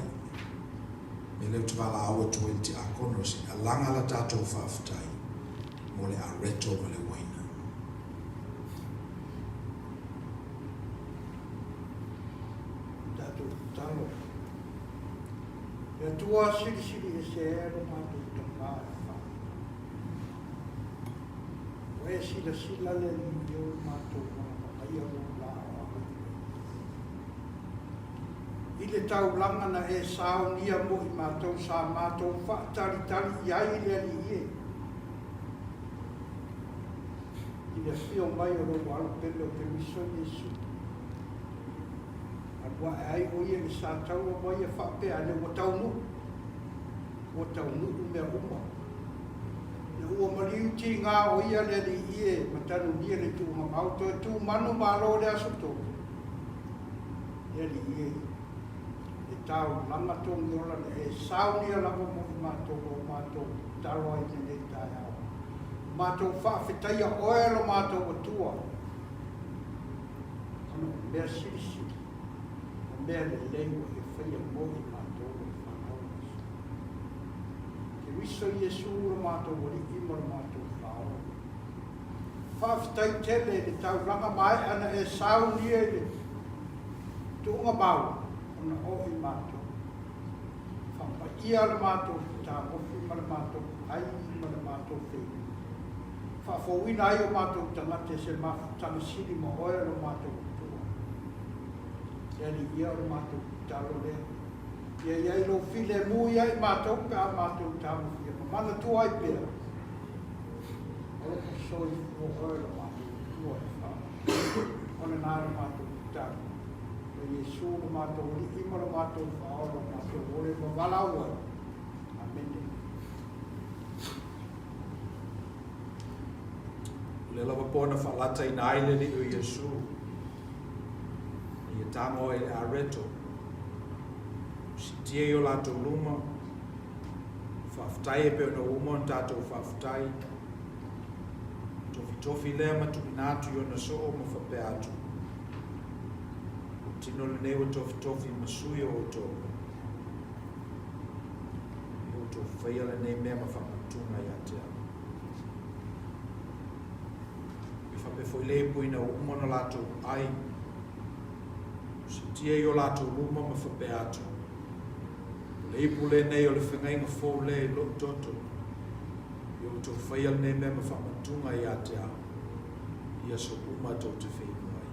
mea lea ou te valaau atu ai i le tiakono, seia alaga la tatou faafetai mo le areto ma le uaina. Tatou tatalo. Le Atua silisili ese e lo matou tama e fa. Ua e silasila le Alii e o le matou manaia lou la o agai mai. I le taulaga na e saonia mo i matou sa matou faatalitali i ai le Alii e. I le afio mai o lou Alo pele o Keriso Iesu. Alu ae ai o ia i le sa taua ma ia faapea ane ua taunuu, ua taunuu mea uma. Ina ua maliu tigā o ia le alii e ma tanugia le tuugamau toe tu manu malo le aso tolu, le alii e, e taulaga togiola na e saunia lava mo i matou ma o matou tatalo ai i lenei taeao. Matou faafetaia oe lo matou Atua, ona o mea silisili ma mea lelei ua e faia mo i matou o le fanau a Iesu. Keriso Iesu lo matou Alii ma lo matou Faaola. Faafetai tele i le taulaga maea na e saunia i le tuuga mau ona o i matou. Faapaia le matou fetagofi ma le matou ai ma le matou feinu. Faafouina ai o matou tagata i se mafutaga sili ma oe lo matou Atua. Le Alii ia o le matou tatalo lea. Ia i ai lou filemu ia i matou pe a matou tagofia ma manatua ai pea o lo o soifua oe lo matou Atua e faa ona na le matou tatalo. O Iesu lo matou Alii ma lo matou Faaola o matou ole ma valaau ai. Amene. O lea lava po na faalataina ai le Alii o Iesu ina ia tago ai i le areto, siitia i o latou luma, faafetai e pei ona ua uma ona tatou faafetai, tofitofi lea ma tuuina atu i ona soo ma faapea atu, O le tino lenei ua tofitofi ma sui o outou, ia outou faia lenei mea ma faamautuga ia te au. E faapea foi le ipu ina ua uma ona latou ai, siitia i o latou luma ma faapea atu, O le ipu lenei o le fegaiga fou lea i lou toto, ia outou faia lenei mea ma faamautuga ia te au, i aso uma tou te feinu ai.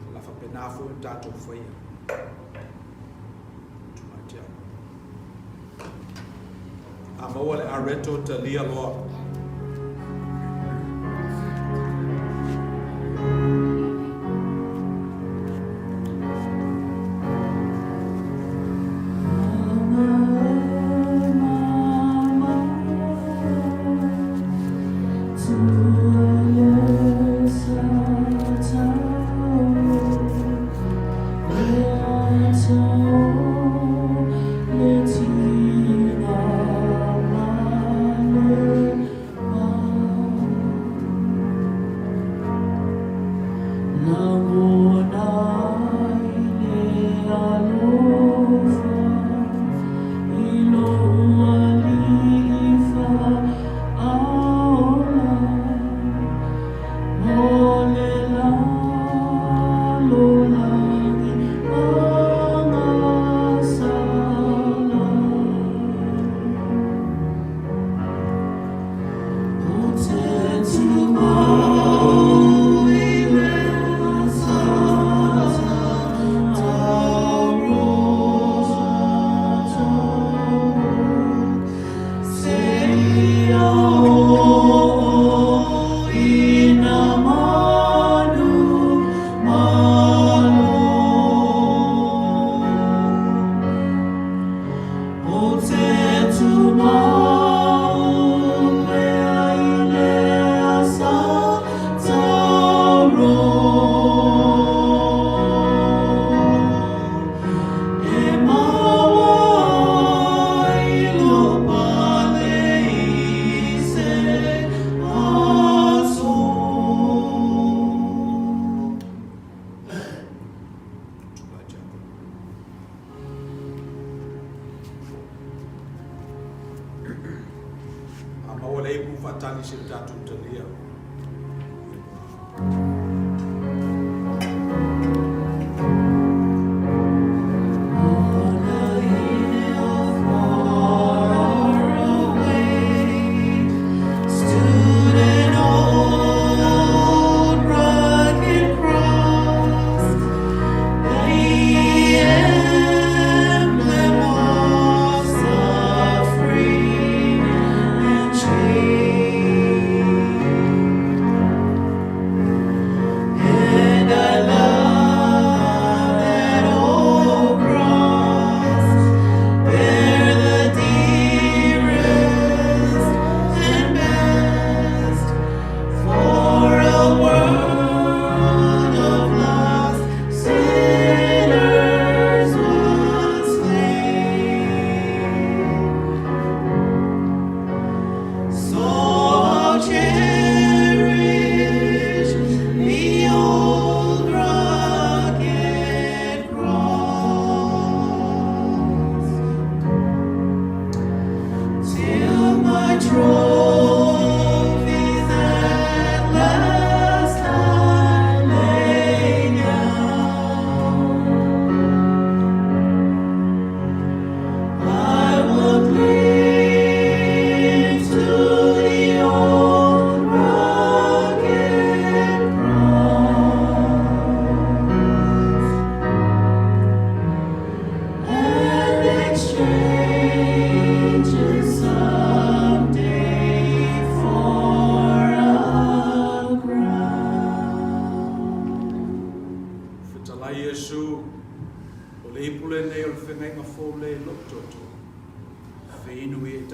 O le a faapena foi ona tatou faia. Tuma te au. A maua le areto talia loa.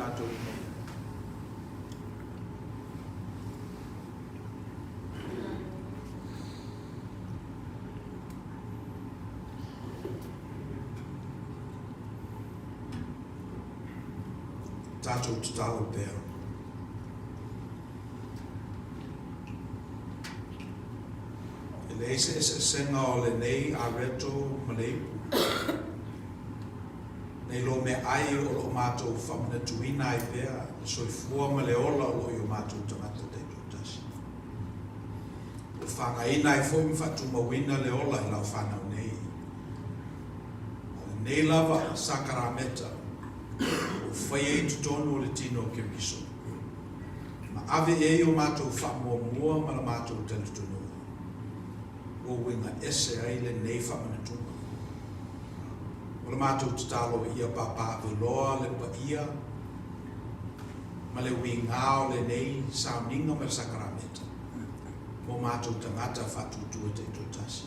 tatou uma i ai. Tatou tatalo pea. E leai se eseesega o lenei areto ma le ipu. Nei lo meaai o loo matou faamanatuina ai pea le soifua ma le ola o loo i o matou tagata taitoatasi. Ua fagaina ai foi ma faatumauina le ola i lau fanau nei. A o lenei lava sakarameta ua faia i totonu o le tino o Keriso, ma ave i ai o matou faamuamua ma la matou talitonuga, ua uiga ese ai lenei faamanatuga. O le matou tatalo ia papaaveloa le paia ma le uiga o lenei sauniga ma le sakarameta mo matou tagata faatuatua taitoatasi.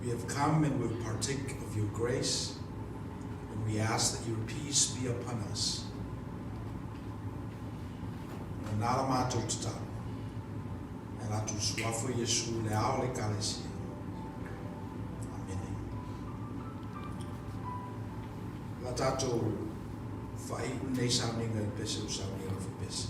We have come and we partake of your grace, and we ask that your peace be upon us. O lena la matou tatalo, e latou suafa Iesu le ao o le Ekalesia. Amene. La tatou faaiu lenei sauniga i le pese o saunia le pese.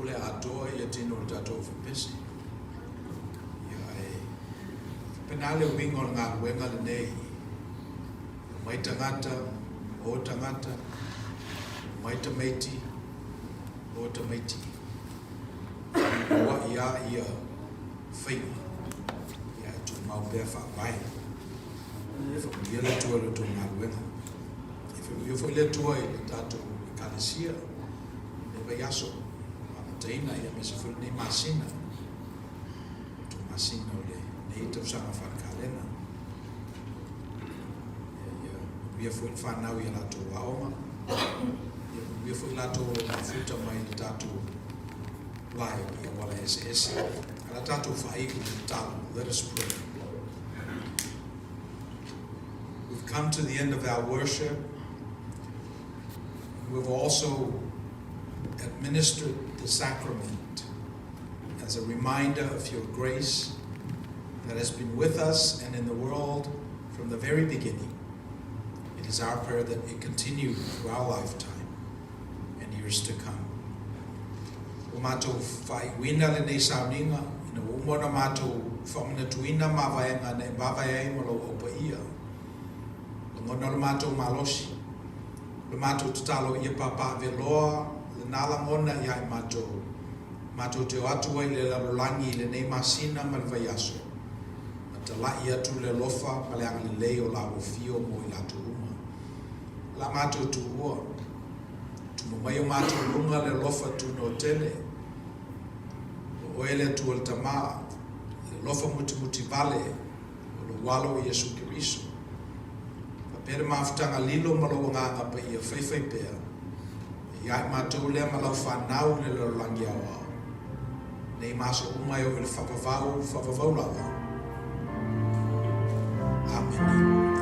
o le atoa ia tino o le tatou aufaipisinisi. Ia ae faapena le uiga o le galuega lenei. Omai tagata, o tagata, omai tamaiti, o tamaiti. Feoai lava ia faiga, ia ae tumau pea faavae. E faamanuia le Atua i la outou galuega. E faamanuia foi le Atua i le tatou Ekalesia i lenei vaiaso ua amataina, aemaise foi lenei masina, le masina o lenei tausaga faale-kalena. Ia manuia foi le fanau i a latou aoga, ia manuia foi latou o lo o mafuta mai i le tatou lae i auala eseese. A la tatou faaiu i le tatalo. Let us pray. We've come to the end of our worship. We've also administered the sacrament as a reminder of your grace that has been with us and in the world from the very beginning. It is our prayer that it continue through our lifetime and years to come. Ua matou faaiuina lenei sauniga ina ua uma ona matou faamanatuina mavaega na e mavae ai ma lou Au Paia. Lagona lo matou malosi, o le matou tatalo ia papaaveloa lena lagona ia i matou, matou te o atu ai i le lalolagi i lenei masina ma le vaiaso, ma tala'i atu le alofa ma le agalelei o lau Afio mo i latou uma. O le a matou tuua, tuma mai o matou luga le alofa tunoa tele, o oe le Atua le Tamā, le alofa mutimutivale o lou Alo o Iesu Keriso, faapea le mafutaga lilo ma lou Agaga Paia faifaipea, e ia i matou lea ma lau fanau i le lalolagi aoao, nei ma aso uma e oo i le faavavau faavavau lava. Amene.